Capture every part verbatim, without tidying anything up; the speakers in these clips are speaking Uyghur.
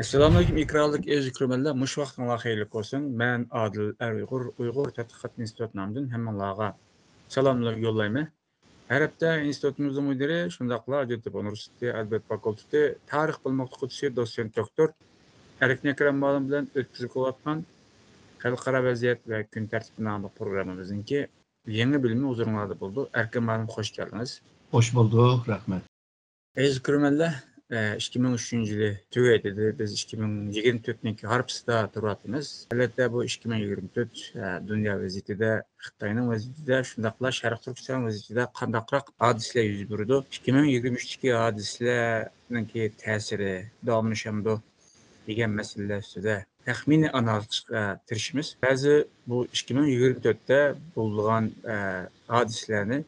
ئەسسالامۇئەلەيكۇم، ئېكرانلىق ئەزىز كۆرۈرمەنلەر، مۇشۇ ۋاقتىڭلار خەيرلىك بولسۇن. مەن ئادىل ئەر ئۇيغۇر، ئۇيغۇر تەتقىقات ئىنستىتۇتى نامىدىن ھەممىڭلارغا سالاملار يوللايمەن. ھەر ھەپتە ئىنستىتۇتىمىزنىڭ مۇدىرى، شۇنداقلا ھاجەتتېپە ئۇنىۋېرسىتېتى ئەدەبىيات فاكۇلتېتى تارىخ بىلىم ئوقۇتقۇچىسى، دوتسېنت دوكتور ئەركىن ئەكرەم مۇئەللىم بىلەن ئۆتكۈزۈپ كېلىۋاتقان خەلقئارا ۋەزىيەت ۋە كۈن تەرتىپى ناملىق پروگراممىمىزنىڭكى يېڭى بۆلۈمى ھۇزۇرۇڭلاردا بولىدۇ. ئەركىن مۇئەللىم، خوش كەلدىڭىز. خوش بولدۇق، رەھمەت. ئەزىز كۆرۈرمەنلەر، ئىككى مىڭ ئۈچىنچى يىلى تۈگەيدى. بىز ئىككى مىڭ يىگىرمە تۆتنىڭكى ھارپىسىدا تۇرۇۋاتىمىز. ئەلۋەتتە، بۇ ئىككى مىڭ يىگىرمە تۆت دۇنيا ۋەزىيىتىدە، خىتاينىڭ ۋەزىيىتىدە، شۇنداقلا شەرقىي تۈركىستان ۋەزىيىتىدە قانداقراق ھادىسىلەر يۈز بېرىدۇ؟ ئىككى مىڭ يىگىرمە ئۈچتىكى ھادىسىلەرنىڭكى تەسىرى داۋاملىشامدۇ دېگەن مەسىلىلەر ئۈستىدە تەخمىنىي ئانالىز قىلىشقا تىرىشىمىز. بەزى بۇ ئىككى مىڭ يىگىرمە تۆتتە بولىدىغان، ئە، ھادىسىلەرنى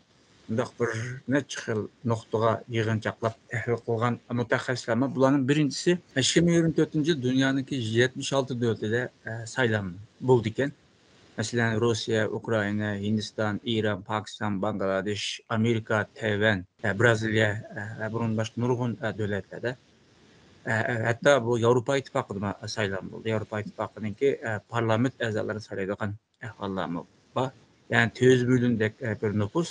مۇنداق بىر نەچچە خىل نۇقتىغا يىغىنچاقلاپ تەھلىل قىلغان مۇتەخەسسىسلەرمۇ. بۇلارنىڭ بىرىنچىسى، ئىككى مىڭ يىگىرمە تۆتىنچى يىل دۇنيانىڭكى يەتمىش ئالتە دۆلىتىدە، ئە، سايلام بولىدىكەن. مەسىلەن، روسىيە، ئۇكرائىنا، ھىندىستان، ئىران، پاكىستان، باڭگلادېش، ئامېرىكا، تەيۋەن، ئە، بىرازىلىيە، ئە، ۋە بۇنىڭدىن باشقا نۇرغۇن، ئە، دۆلەتلەردە. ئە، ئە، ھەتتا بۇ ياۋروپا ئىتتىپاقىدىمۇ سايلام بولدى. ياۋروپا ئىتتىپاقىنىڭكى، ئە، پارلامېنت ئەزالىرىنى سايلايدىغان ئەھۋاللارمۇ بار. يەنى تۆت يۈز مىليوندەك، ئە، بىر نوپۇس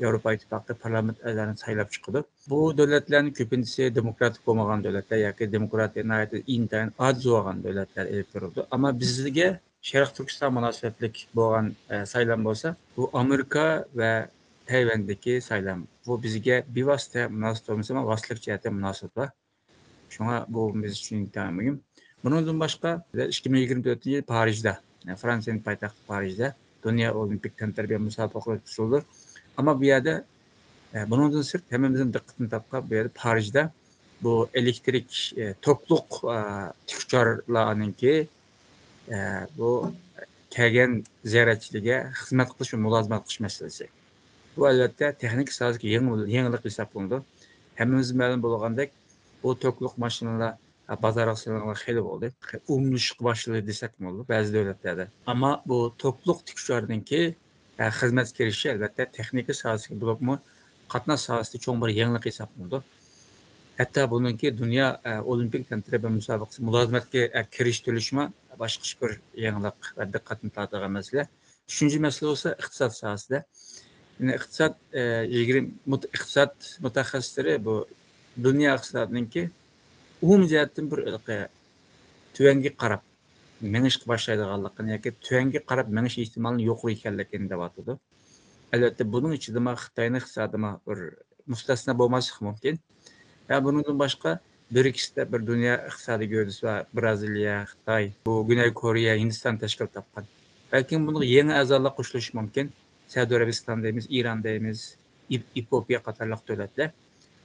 ياۋروپا ئىتتىپاقى پارلامېنت ئەزالىرىنى سايلاپ چىقىدۇ. بۇ دۆلەتلەرنىڭ كۆپىنچىسى دېموكراتىك بولمىغان دۆلەتلەر ياكى دېموكراتىيە ناھايىتى ئىنتايىن ئاجىز بولغان دۆلەتلەر ئېلىپ بېرىلىدۇ. ئەمما بىزگە شەرقىي تۈركىستان مۇناسىۋەتلىك بولغان، ئە، سايلام بولسا، بۇ ئامېرىكا ۋە تەيۋەندىكى سايلام. بۇ بىزگە بىۋاسىتە مۇناسىۋەت بولمىسىمۇ، ۋاسىتىلىك جەھەتتە مۇناسىۋەت بار. شۇڭا بۇ بىز ئۈچۈن ئىنتايىن مۇھىم. بۇنىڭدىن باشقا، ئىككى مىڭ يىگىرمە تۆتىنچى يىل پارىژدا، يەنى فرانسىيەنىڭ پايتەختى پارىژدا دۇنيا ئولىمپىك تەنتەربىيە مۇسابىقىسى ئۆتكۈزۈلدى. ئەمما بۇ يەردە، ئە، بۇنىڭدىن سىرت، ھەممىمىزنىڭ دىققىتىنى تارتقان بۇ يەردە پارىژدا بۇ ئېلېكتىرىك، ئە، توكلۇق، ئە، تىكىچارلارنىڭكى، ئە، بۇ كەلگەن زىيارەتچىلەرگە خىزمەت قىلىش ۋە مۇلازىمەت قىلىش مەسىلىسى. بۇ، ئەلۋەتتە، تېخنىكا ساھەسىدىكى يېڭى، يېڭىلىق ھېسابلىنىدۇ. ھەممىمىزگە مەلۇم بولغاندەك، بۇ توكلۇق ماشىنىلار بازارغا سېلىنغىلى خېلى بولدى. ئومۇملىشىشقا باشلىدى دېسەكمۇ بولىدۇ بەزى دۆلەتلەردە. ئەمما بۇ توكلۇق تىكىچارنىڭكى، ئە، خىزمەتكە كىرىشى، ئەلۋەتتە، تېخنىكا ساھەسىدىكى بولۇپمۇ قاتناش ساھەسىدە چوڭ بىر يېڭىلىق ھېسابلىنىدۇ. ھەتتا بۇنىڭكى دۇنيا، ئە، ئولىمپىك تەنتەربىيە مۇسابىقىسى مۇلازىمەتكە، ئە، كىرىشتۈرۈلۈشىمۇ باشقىچە بىر يېڭىلىق ۋە دىققەتنى تارتىدىغان مەسىلە. ئۈچىنچى مەسىلە بولسا ئىقتىساد ساھەسىدە. يەنى ئىقتىساد، ئە، يىگىرمە، مۇت-، ئىقتىساد مۇتەخەسسىسلىرى بۇ دۇنيا ئىقتىسادىنىڭكى ئومۇمىي جەھەتتىن بىر، ئە، تۆۋەنگە قاراپ مېڭىشقا باشلايدىغانلىقىنى ياكى تۆۋەنگە قاراپ مېڭىش ئېھتىمالىنىڭ يۇقىرى ئىكەنلىكىنى دەۋاتىدۇ. ئەلۋەتتە، بۇنىڭ ئىچىدىمۇ خىتاينىڭ ئىقتىسادىمۇ بىر مۇستەسنا بولماسلىقى مۇمكىن. ۋە بۇنىڭدىن باشقا، برىكس دەپ بىر دۇنيا ئىقتىسادىي گەۋدىسى بار، بىرازىلىيە، خىتاي، بۇ گۈنەي كورېيە، ھىندىستان تەشكىل تاپقان. بەلكىم بۇنىڭغا يېڭى ئەزالار قوشۇلۇشى مۇمكىن. سەئۇدى ئەرەبىستان دەيمىز، ئىران دەيمىز، ئېپ-، ئېفىئوپىيە قاتارلىق دۆلەتلەر.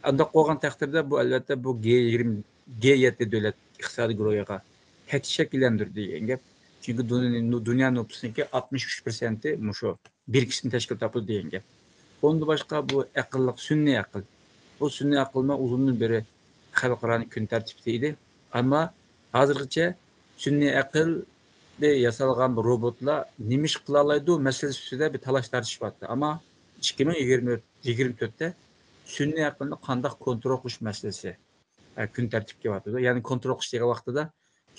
ئانداق بولغان تەقدىردە، بۇ، ئەلۋەتتە، بۇ گې يىگىرمە، گې يەتتە دۆلەت ئىقتىسادىي گۇرۇھىغا تەكشى شەكىللەندۈرىدۇ دېگەن گەپ. چۈنكى دۇنيا، دۇنيا نوپۇسىنىڭكى ئاتمىش ئۈچ پىرسەنتى مۇشۇ بىر قىسمى تەشكىل تاپىدۇ دېگەن گەپ. ئۇندىن باشقا، بۇ ئەقىللىق سۈنئىي ئەقىل. بۇ سۈنئىي ئەقىلمۇ ئۇزۇندىن بېرى خەلقئارانىڭ كۈن تەرتىپىدە ئىدى. ئەمما ھازىرغىچە سۈنئىي ئەقىلدە ياسالغان بۇ روبوتلار نېمە ئىش قىلالايدۇ مەسىلىسى ئۈستىدە بىر تالاش تارتىش بارتتى. ئەمما ئىككى مىڭ يىگىرمە، يىگىرمە تۆتتە سۈنئىي ئەقىلنى قانداق كونترول قىلىش مەسىلىسى، ئە، كۈن تەرتىپكە كېلىۋاتىدۇ. يەنى كونترول قىلىش دېگەن ۋاقتىدا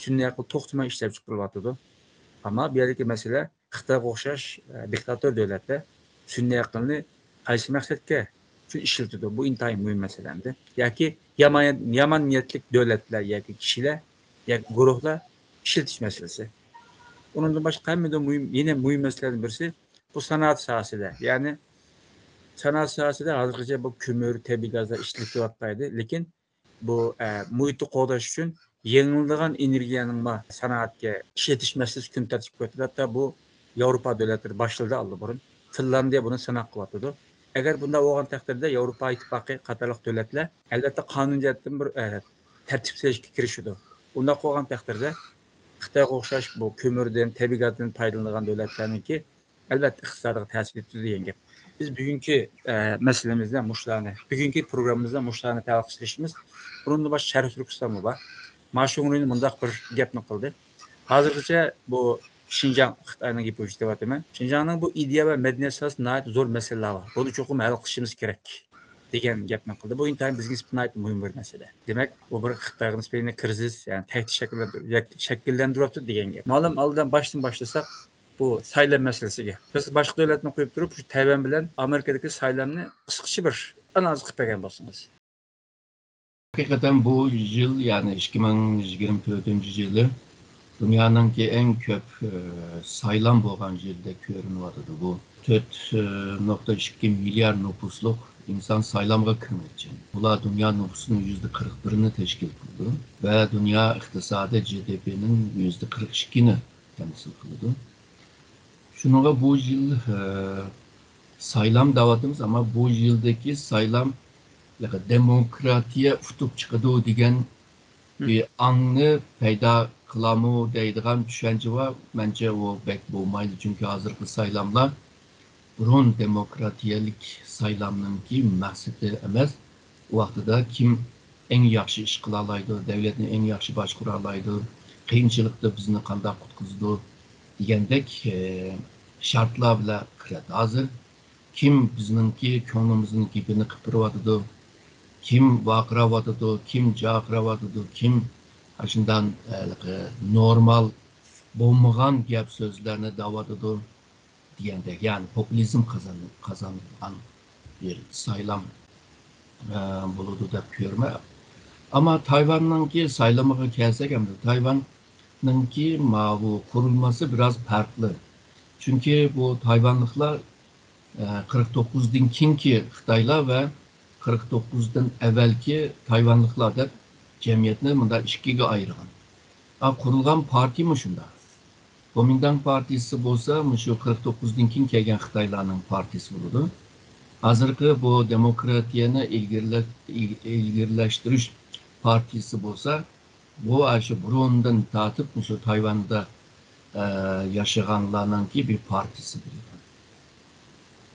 سۈنئىي ئەقىل توختىماي ئىشلەپ چىقىرىلىۋاتىدۇ. ئەمما بۇ يەردىكى مەسىلە خىتايغا ئوخشاش، ئە، دىكتاتور دۆلەتلەر سۈنئىي ئەقىلنى قايسى مەقسەتكە ئۈچۈن ئىشلىتىدۇ؟ بۇ ئىنتايىن مۇھىم مەسىلە ئەمدى. ياكى يامان، يامان نىيەتلىك دۆلەتلەر ياكى كىشىلەر ياكى گۇرۇھلار ئىشلىتىش مەسىلىسى. ئۇنىڭدىن باشقا ھەممىدىن مۇھىم، يەنە مۇھىم مەسىلىلەردىن بىرسى بۇ سانائەت ساھەسىدە. يەنى سانائەت ساھەسىدە ھازىرغىچە بۇ كۆمۈر، تەبىئىي گازلار ئىشلىتىلىۋاتقانىدى. لېكىن بۇ، ئە، مۇھىتنى قوغداش ئۈچۈن يېڭىلىدىغان ئېنېرگىيەنىڭمۇ سانائەتكە ئىشلىتىش مەسىلىسى كۈن تەرتىپكە كېلىۋاتىدۇ. ھەتتا بۇ ياۋروپا دۆلەتلىرى باشلىدى ئاللىبۇرۇن. فىنلاندىيە بۇنى سىناق قىلىۋاتىدۇ. ئەگەر بۇنداق بولغان تەقدىردە، ياۋروپا ئىتتىپاقى قاتارلىق دۆلەتلەر، ئەلۋەتتە، قانۇن جەھەتتىن بىر، ئە، تەرتىپ سېلىشقا كىرىشىدۇ. ئۇنداق بولغان تەقدىردە، خىتايغا ئوخشاش بۇ كۆمۈردىن، تەبىئىي گازدىن پايدىلىنىدىغان دۆلەتلەرنىڭكى ئەلۋەتتە، ئىقتىسادىغا تەسىر يېتىدۇ دېگەن گەپ. بىز بۈگۈنكى، ئە، مەسىلىمىزدە مۇشۇلارنى، بۈگۈنكى پروگراممىمىزدا مۇشۇلارنى تەۋە قىلىشىمىز. بۇنىڭدىن باشقا شەرقىي تۈركىستانمۇ بار. ما شۇڭرۇينى مۇنداق بىر گەپنى قىلدى. ھازىرغىچە بۇ شىنجاڭ، خىتاينىڭ گېپى بويىچە دەۋاتىمەن. شىنجاڭنىڭ بۇ ئىدىيە ۋە مەدەنىيەت ساھەسىدە ناھايىتى زور مەسىلىلەر بار. بۇنى چوقۇم ھەل قىلىشىمىز كېرەك. دېگەن گەپنى قىلدى. بۇ ئىنتايىن بىزگە نىسبەتەن ناھايىتى مۇھىم بىر مەسىلە. دېمەك، بۇ بىر خىتايغا نىسبەتەن كىرىزىس، يەنى تەھدىت شەكىللەندۈر-، شەكىللەندۈرۈۋاتىدۇ دېگەن گەپ. ماۋۇ ئالدىن باشتىن باشلىساق، بۇ سايلام مەسىلىسىگە. بىز باشقا دۆلەتنى قويۇپ تۇرۇپ، شۇ تەيۋەن بىلەن ئامېرىكىدىكى سايلامنى قىسقىچە بىر ئانالىز قىلىپ بەرگەن بولسىڭىز. ھەقىقەتەن بۇ يىل، يەنى ئىككى مىڭ يىگىرمە تۆتىنچى يىلى دۇنيانىڭكى ئەڭ كۆپ، ئى، سايلام بولغان يىلدەك كۆرۈنۈۋاتىدۇ. بۇ تۆت نۇقتا ئىككى مىليارد نوپۇسلۇق ئىنسان سايلامغا كىرمەكچى. بۇلار دۇنيا نوپۇسىنىڭ يۈزدە قىرىق بىرىنى تەشكىل قىلىدۇ ۋە دۇنيا ئىقتىسادى، جى دى پىنىڭ يۈزدە قىرىق ئىككىنى تەمسىل قىلىدۇ. شۇنىڭغا بۇ يىل، ئە، سايلام دەۋاتىمىز، ئەمما بۇ يىلدىكى سايلام، ياكى دېموكراتىيە ئۇتۇپ چىقىدۇ دېگەن بىر ئاڭنى پەيدا قىلامۇ دەيدىغان چۈشەنچە بار. مەنچە ئۇ بەك بولمايدۇ، چۈنكى ھازىرقى سايلاملار بۇرۇن دېموكراتىيەلىك سايلامنىڭكى مەقسىتى ئەمەس. ئۇ ۋاقتىدا كىم ئەڭ ياخشى ئىش قىلالايدۇ، دەۋلەتنى ئەڭ ياخشى باشقۇرالايدۇ، قىيىنچىلىقتا بىزنى قانداق قۇتقۇزىدۇ دېگەندەك، ئە، شەرتلەر بىلەن كىرەتتى. ھازىر كىم بىزنىڭكى كۆڭلىمىزنىڭ گېپىنى قىلىپ بېرىۋاتىدۇ، كىم ۋارقىراۋاتىدۇ، كىم جارقىراۋاتىدۇ، كىم ئاشۇنداق، ئە، نورمال بولمىغان گەپ سۆزلەرنى دەۋاتىدۇ دېگەندەك، يەنى پوپۇلىزم قازان-، قازانغان بىر سايلام، ئە، بولىدۇ دەپ كۆرىمەن. ئەمما تايۋاننىڭكى سايلىمىغا كەلسەك، ئەمدى تايۋاننىڭكى ماۋۇ قۇرۇلمىسى بىراز پەرقلىق. چۈنكى بۇ تايۋانلىقلار، ئە، قىرىق توققۇزدىن كېيىنكى خىتايلار ۋە قىرىق توققۇزدىن ئەۋۋەلكى تايۋانلىقلار دەپ جەمئىيەتنى مۇنداق ئىككىگە ئايرىغان. ئا، قۇرۇلغان پارتىيىمۇ شۇنداق. گومىنداڭ پارتىيىسى بولسا مۇشۇ قىرىق توققۇزدىن كېيىن كەلگەن خىتايلارنىڭ پارتىيىسى بولىدۇ. ھازىرقى بۇ دېموكراتىيەنى ئىلگىرىلە-، ئىل-، ئىلگىرىلەشتۈرۈش پارتىيىسى بولسا، بۇ ئاشۇ بۇرۇندىن تارتىپ مۇشۇ تايۋاندا، ئە، ياشىغانلارنىڭكى بىر پارتىيىسى بولىدۇ.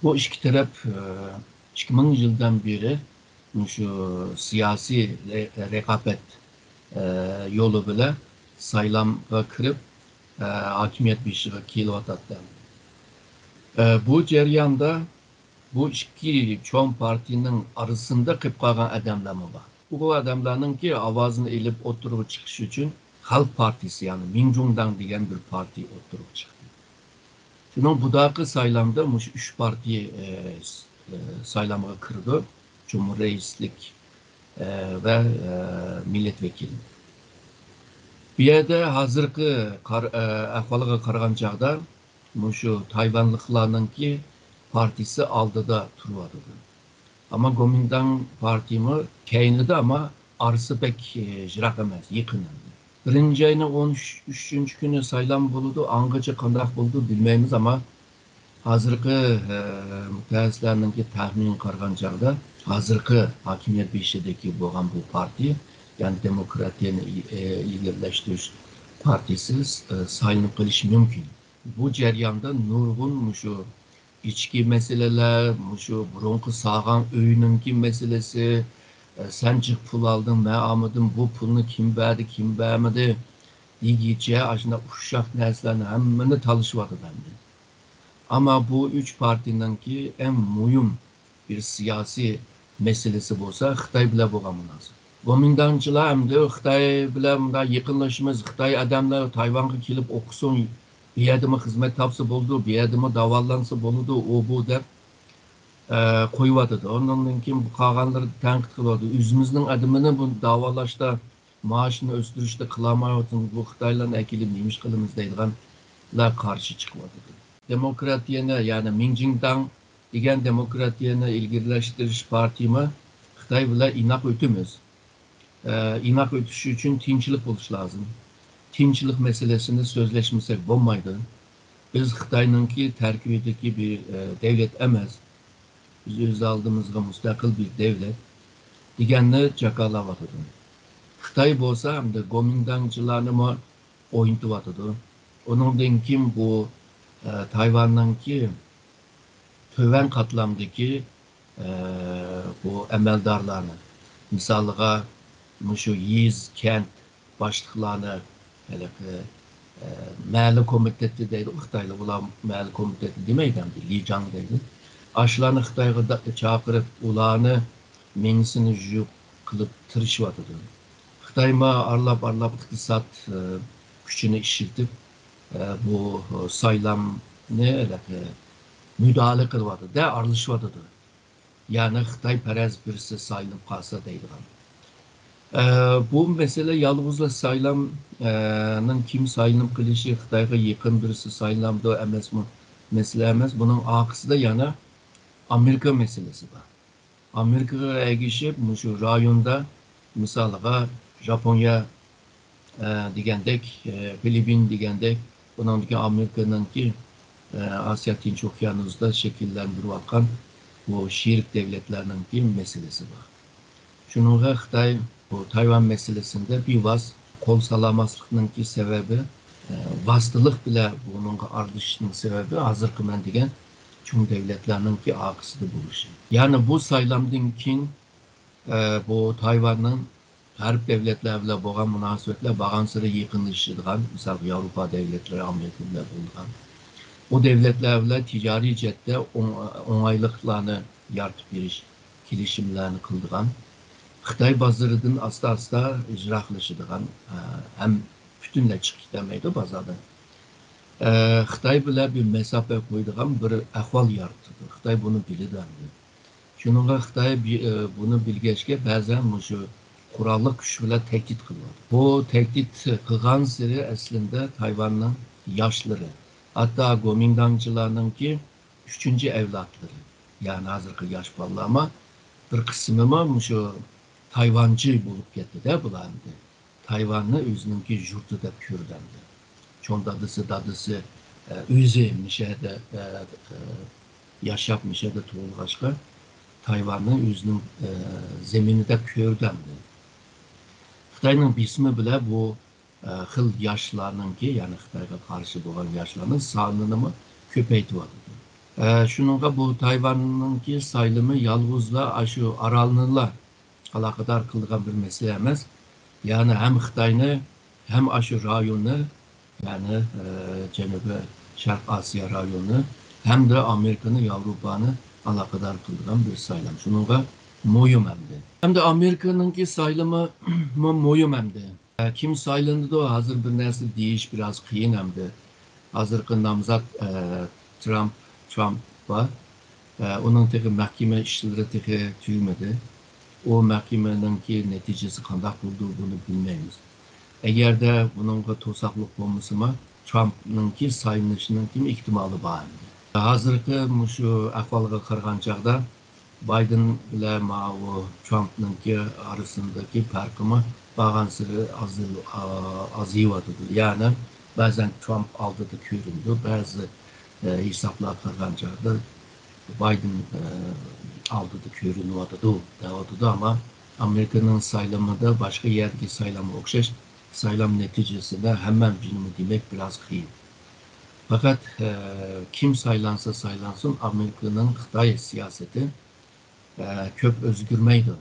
بۇ ئىككى تەرەپ، ئە، ئىككى مىڭ يىلدىن بېرى مۇشۇ سىياسىي رە-، رىقابەت، ئە، يولى بىلەن سايلامغا كىرىپ، ئە، ھاكىمىيەت بېشىغا كېلىۋاتاتتى. ئە، بۇ جەرياندا بۇ ئىككى چوڭ پارتىيىنىڭ ئارىسىندا قېلىپ قالغان ئادەملەرمۇ بار. بۇ ئادەملەرنىڭكى ئاۋازىنى ئېلىپ ئوتتۇرىغا چىقىش ئۈچۈن خەلق پارتىيىسى، يەنى مىڭجۇڭداڭ دېگەن بىر پارتىيە ئوتتۇرىغا چىقتى. شۇنىڭ بۇداقى سايلامدا مۇشۇ ئۈچ پارتىيە، ئە، س-، ئە، سايلامغا كىرىدۇ. جۇمھۇر رەئىسلىك، ئە، ۋە، ئە، مىللەت ۋەكىلى. بۇ يەردە ھازىرقى قار-، ئە، ئەھۋالغا قارىغان چاغدا مۇشۇ تايۋانلىقلارنىڭكى پارتىيىسى ئالدىدا تۇرۇۋاتىدۇ. ئەمما گومىنداڭ پارتىيىمۇ كەينىدە، ئەمما ئارىسى بەك، ئە، يىراق ئەمەس، يېقىن ئەمدى. بىرىنچى ئاينىڭ ئون ئۈچىنچى كۈنى سايلام بولىدۇ، ئاڭغىچە قانداق بولىدۇ بىلمەيمىز، ئەمما ھازىرقى، ئە، مۇتەخەسسىسلەرنىڭكى تەخمىنىگە قارىغان چاغدا، ھازىرقى ھاكىمىيەت بېشىدىكى بولغان بۇ پارتىيە، يەنى دېموكراتىيەنى ئى-، ئى-، ئىلگىرىلەشتۈرۈش پارتىيىسى، ئى، سايلىنىپ قېلىشى مۇمكىن. بۇ جەرياندا نۇرغۇن مۇشۇ ئىچكى مەسىلىلەر، مۇشۇ بۇرۇنقى سالغان ئۆينىڭكى مەسىلىسى، ئى، سەن جىق پۇل ئالدىڭ، مەن ئالمىدىم، بۇ پۇلنى كىم بەردى، كىم بەرمىدى دېگىچە ئاشۇنداق ئۇششاق نەرسىلەرنى ھەممىنى تالىشىۋاتىدۇ ئەمدى. ئەمما بۇ ئۈچ پارتىيىنىڭكى ئەڭ مۇھىم بىر سىياسىي مەسىلىسى بولسا خىتاي بىلەن بولغان مۇناسىۋەت. گومىنداڭچىلار ئەمدى خىتاي بىلەن مۇنداق يېقىنلىشىمىز، خىتاي ئادەملەر تايۋانغا كېلىپ ئوقۇسۇن، بۇ يەردىمۇ خىزمەت تاپسا بولىدۇ، بۇ يەردىمۇ داۋالانسا بولىدۇ، ئۇ بۇ دەپ، ئە، قويۇۋاتىدۇ. ئۇنىڭدىن كېيىن بۇ قالغانلىرى تەنقىد قىلىۋاتىدۇ. ئۆزىمىزنىڭ ئادىمىنى بۇ داۋالاشتا، مائاشىنى ئۆستۈرۈشتە قىلالمايۋاتىمىز، بۇ خىتايلارنى ئەكېلىپ نېمە ئىش قىلىمىز دەيدىغانلار قارشى چىقىۋاتىدۇ. دېموكراتىيەنى، يەنى مىڭجىڭداڭ دېگەن دېموكراتىيەنى ئىلگىرىلەشتۈرۈش پارتىيىمۇ خىتاي بىلەن ئىناق ئۆتىمىز. ئە، ئىناق ئۆتۈش ئۈچۈن تىنچلىق بولۇش لازىم. تىنچلىق مەسىلىسىنى سۆزلەشمىسەك بولمايدۇ. بىز خىتاينىڭكى تەركىبىدىكى بىر، ئە، دەۋلەت ئەمەس. بىز ئۆز ئالدىمىزغا مۇستەقىل بىر دەۋلەت دېگەننى جاكارلاۋاتىدۇ. خىتاي بولسا ئەمدى گومىنداڭچىلارنىمۇ ئوينىتىۋاتىدۇ. ئۇنىڭدىن كېيىن بۇ، ئە، تايۋاننىڭكى تۆۋەن قاتلامدىكى، ئە، بۇ ئەمەلدارلارنى، مىسالىغا، مۇشۇ يېزا، كەنت باشلىقلارنى، ھېلىقى، ئە، مەھەللە كومىتېتى دەيدۇ خىتايلار، ئۇلار مەھەللە كومىتېتى دېمەيدۇ، ئەمدى لىجاڭ دەيدۇ. ئاشۇلارنى خىتايغا دا-، چاقىرىپ، ئۇلارنى مېڭىسىنى يوق قىلىپ تىرىشىۋاتىدۇ. خىتايمۇ ئارىلاپ-ئارىلاپ ئىقتىساد، ئە، كۈچىنى ئىشلىتىپ، ئە، بۇ سايلامنى، ھېلىقى، مۇداخىلە قىلىۋاتىدۇ، ئارىلىشىۋاتىدۇ. يەنى خىتايپەرەز بىرسى سايلىنىپ قالسا دەيدىغان. ئە، بۇ مەسىلە يالغۇزلا سايلام، ئە، نىڭ كىم سايلىنىپ قېلىشى، خىتايغا يېقىن بىرسى سايلىنامدۇ ئەمەسمۇ مەسىلە ئەمەس. بۇنىڭ ئارقىسىدا يەنە ئامېرىكا مەسىلىسى بار. ئامېرىكىغا ئەگىشىپ، مۇشۇ رايوندا، مىسالىغا، ژاپونىيە، ئە، دېگەندەك، ئە، فىلىپپىن دېگەندەك، بۇنىڭدىكى ئامېرىكىنىڭكى، ئە، ئاسىيا تىنچ ئوكيانۇسىدا شەكىللەندۈرۈۋاتقان بۇ شېرىك دۆلەتلەرنىڭكى مەسىلىسى بار. شۇنىڭغا خىتاي بۇ تايۋان مەسىلىسىدە بىۋاسىتە قول سالالماسلىقنىڭكى سەۋەبى، ئە، ۋاسىتىلىق بىلەن بۇنىڭغا ئارىلىشىشنىڭ سەۋەبى ھازىرقى مەن دېگەن چوڭ دۆلەتلەرنىڭكى ئارقىسىدا بولۇشى. يەنى بۇ سايلامدىن كېيىن، ئە، بۇ تايۋاننىڭ غەرب دۆلەتلەر بىلەن بولغان مۇناسىۋەتلەر بارغانسېرى يېقىنلىشىدىغان، مىسالغا، ياۋروپا دۆلەتلىرى، ئامېرىكا بىلەن بولىدىغان، ئۇ دۆلەتلەر بىلەن تىجارىي جەھەتتە ئوڭ-، ئوڭايلىقلارنى يارىتىپ بېرىش كېلىشىملەرنى قىلىدىغان، خىتاي بازىرىدىن ئاستا-ئاستا يىراقلىشىدىغان، ئە، ھەم پۈتۈنلەي چىقىپ كېتەلمەيدۇ بازاردىن. ئە، خىتاي بىلەن بىر مەساپە قويىدىغان بىر ئەھۋال يارىتىدۇ. خىتاي بۇنى بىلىدۇ ئەمدى. شۇنىڭغا خىتاي بى-، ئە، بۇنى بىلگەچكە بەزەن مۇشۇ قوراللىق كۈچ بىلەن تەھدىت قىلىۋاتىدۇ. بۇ تەھدىت قىلغانسېرى ئەسلىندە تايۋاننىڭ ياشلىرى، ھەتتا گومىنداڭچىلارنىڭكى ئۈچىنچى ئەۋلادلىرى، يەنى ھازىرقى ياش بالىلارمۇ بىر قىسمىمۇ مۇشۇ تايۋانچى بولۇپ كەتتى-دە بۇلار ئەمدى. تايۋاننى ئۆزىنىڭكى يۇرتى دەپ كۆردى ئەمدى. چوڭ دادىسى، دادىسى، ئە، ئۆزى مۇشۇ يەردە، ئە، ئە، ياشاپ، مۇشۇ يەردە تۇغۇلغاچقا، تايۋاننى ئۆزىنىڭ، ئە، زېمىنى دەپ كۆردى ئەمدى. خىتاينىڭ بېسىمى بىلەن بۇ، ئە، خىل ياشلارنىڭكى، يەنى خىتايغا قارشى بولغان ياشلارنىڭ سانىنىمۇ كۆپەيتىۋاتىدۇ. ئە، شۇنىڭغا بۇ تايۋاننىڭكى سايلىمى يالغۇزلا ئاشۇ ئارالنىلا ئالاقىدار قىلىدىغان بىر مەسىلە ئەمەس. يەنى ھەم خىتاينى، ھەم ئاشۇ رايوننى، يەنى، ئە، جەنۇبىي شەرق ئاسىيا رايونى، ھەمدە ئامېرىكىنى، ياۋروپانى ئالاقىدار قىلىدىغان بىر سايلام. شۇنىڭغا مۇھىم ئەمدى. ھەمدە ئامېرىكىنىڭكى سايلىمىمۇ مۇھىم ئەمدى. ئە، كىم سايلىنىدۇ، ھازىر بىر نەرسە دېيىش بىراز قىيىن ئەمدى. ھازىرقى نامزات، ئە، ترامپ، ترامپ بار. ئە، ئۇنىڭ تېخى مەھكىمە ئىشلىرى تېخى تۈگىمىدى. ئۇ مەھكىمىنىڭكى نەتىجىسى قانداق بولىدۇ، بۇنى بىلمەيمىز. ئەگەردە بۇنىڭغا توساقلىق بولمىسىمۇ، ترامپنىڭكى سايلىنىشىنىڭكى ئېھتىمالى بار ئەمدى. ھازىرقى مۇشۇ ئەھۋالغا قارىغان چاغدا، بايدېن بىلەن ماۋۇ ترامپنىڭكى ئارىسىندىكى پەرقىمۇ بارغانسېرى ئازىيىۋاتىدۇ. يەنى بەزەن ترامپ ئالدىدا كۆرۈنىدۇ، بەزى، ئە، ھېسابلارغا قارىغان چاغدا بايدېن، ئە، ئالدىدا كۆرۈنۈۋاتىدۇ دەۋاتىدۇ. ئەمما ئامېرىكىنىڭ سايلىمىدا باشقا يەردىكى سايلامغا ئوخشاش سايلام نەتىجىسىدە ھەممە جۈملىنى دېمەك بىراز قىيىن. پەقەت، ئە، كىم سايلانسا سايلانسۇن، ئامېرىكىنىڭ خىتاي سىياسىتى، ئە، كۆپ ئۆزگىرمەيدۇ.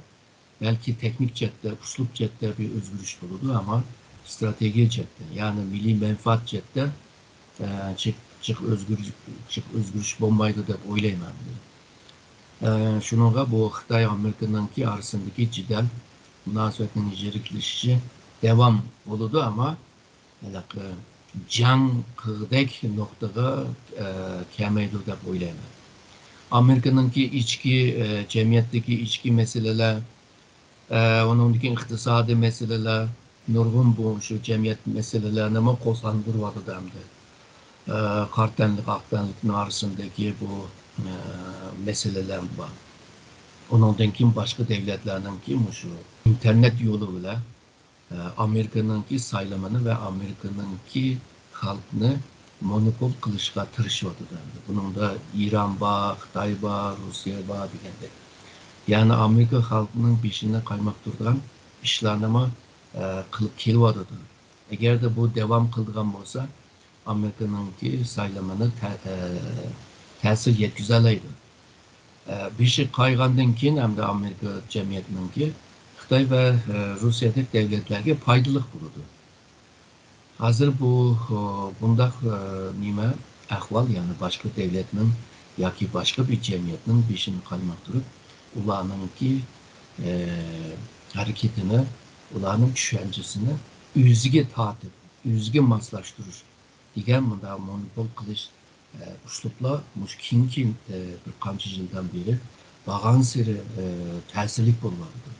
بەلكى تېخنىك جەھەتتە، ئۇسلۇب جەھەتتە بىر ئۆزگىرىش بولىدۇ، ئەمما ئىستراتېگىيە جەھەتتە، يەنى مىللىي مەنپەئەت جەھەتتە، ئە، جىق، جىق ئۆزگىرىش، جىق ئۆزگىرىش بولمايدۇ دەپ ئويلايمەن. ئە، شۇنىڭغا بۇ خىتاي ئامېرىكىنىڭكى ئارىسىدىكى جېدەل، مۇناسىۋەتنىڭ يىرىكلىشىشى داۋام بولىدۇ، ئەمما ھېلىقى جەڭ قىلغۇدەك نۇقتىغا، ئە، كەلمەيدۇ دەپ ئويلايمەن. ئامېرىكىنىڭكى ئىچكى، ئە، جەمئىيەتتىكى ئىچكى مەسىلىلەر، ئە، ئۇنىڭدىن كېيىن ئىقتىسادىي مەسىلىلەر، نۇرغۇن بۇ شۇ جەمئىيەت مەسىلىلەرنىمۇ قوزغاندۇرۇۋاتىدۇ ئەمدى. ئە، قارا تەنلىك، ئاق تەنلىكنىڭ ئارىسىدىكى بۇ، ئە، مەسىلىلەر بار. ئۇنىڭدىن كېيىن باشقا دۆلەتلەرنىڭكى مۇشۇ ئىنتېرنېت يولى بىلەن ئامېرىكىنىڭكى سايلىمىنى ۋە ئامېرىكىنىڭكى خەلقنى مونوپول قىلىشقا تىرىشىۋاتىدۇ ئەمدى. بۇنىڭدا ئىران بار، خىتاي بار، روسىيە بار دېگەندەك. يەنى ئامېرىكا خەلقىنىڭ بېشىنى قايماقتۇرىدىغان ئىشلارنىمۇ، ئە، قىلىپ كېلىۋاتىدۇ. ئەگەردە بۇ داۋام قىلىدىغان بولسا، ئامېرىكىنىڭكى سايلىمىنى تە-، ئە، تەسىر يەتكۈزەلەيدۇ. ئە، بېشى قايغاندىن كېيىن ئەمدى ئامېرىكا جەمئىيىتىنىڭكى خىتاي ۋە، ئە، روسىيەدەك دۆلەتلەرگە پايدىلىق بولىدۇ. ھازىر بۇ، ئە، بۇنداق، ئە، نېمە ئەھۋال، يەنى باشقا دۆلەتنىڭ ياكى باشقا بىر جەمئىيەتنىڭ بېشىنى قايماقتۇرۇپ، ئۇلارنىڭكى، ئە، ھەرىكىتىنى، ئۇلارنىڭ چۈشەنچىسىنى ئۆزىگە تارتىپ، ئۆزىگە ماسلاشتۇرۇش دېگەن مۇنداق مونوپول قىلىش، ئە، ئۇسلۇبلار مۇشۇ كېيىنكى، ئە، بىر قانچە يىلدىن بېرى بارغانسېرى، ئە، تەسىرلىك بولۇۋاتىدۇ.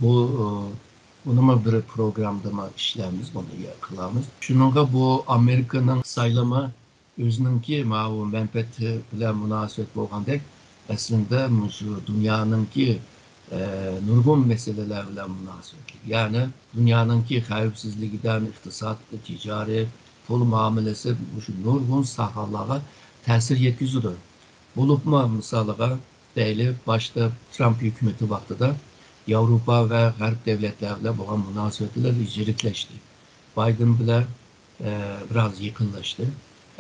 بۇ، ئە، بۇنىمۇ بىر پروگراممىدىمۇ ئىشلەرمىز، بۇنى قىلارمىز. شۇنىڭغا بۇ ئامېرىكىنىڭ سايلىمى ئۆزىنىڭكى ماۋۇ مەنپەئەتى بىلەن مۇناسىۋەت بولغاندەك، ئەسلىندە مۇشۇ دۇنيانىڭكى، ئە، نۇرغۇن مەسىلىلەر بىلەن مۇناسىۋەتلىك. يەنى دۇنيانىڭكى خەۋپسىزلىكىدىن ئىقتىساد، تىجارەت، پۇل مۇئامىلىسى، مۇشۇ نۇرغۇن ساھەلەرگە تەسىر يەتكۈزىدۇ. بولۇپمۇ مىسالىغا دەيلى، باشتا ترامپ ھۆكۈمىتى ۋاقتىدا ياۋروپا ۋە غەرب دۆلەتلەر بىلەن بولغان مۇناسىۋەتلەر يىرىكلەشتى. بايدېن بىلەن، ئە، بىراز يېقىنلاشتى.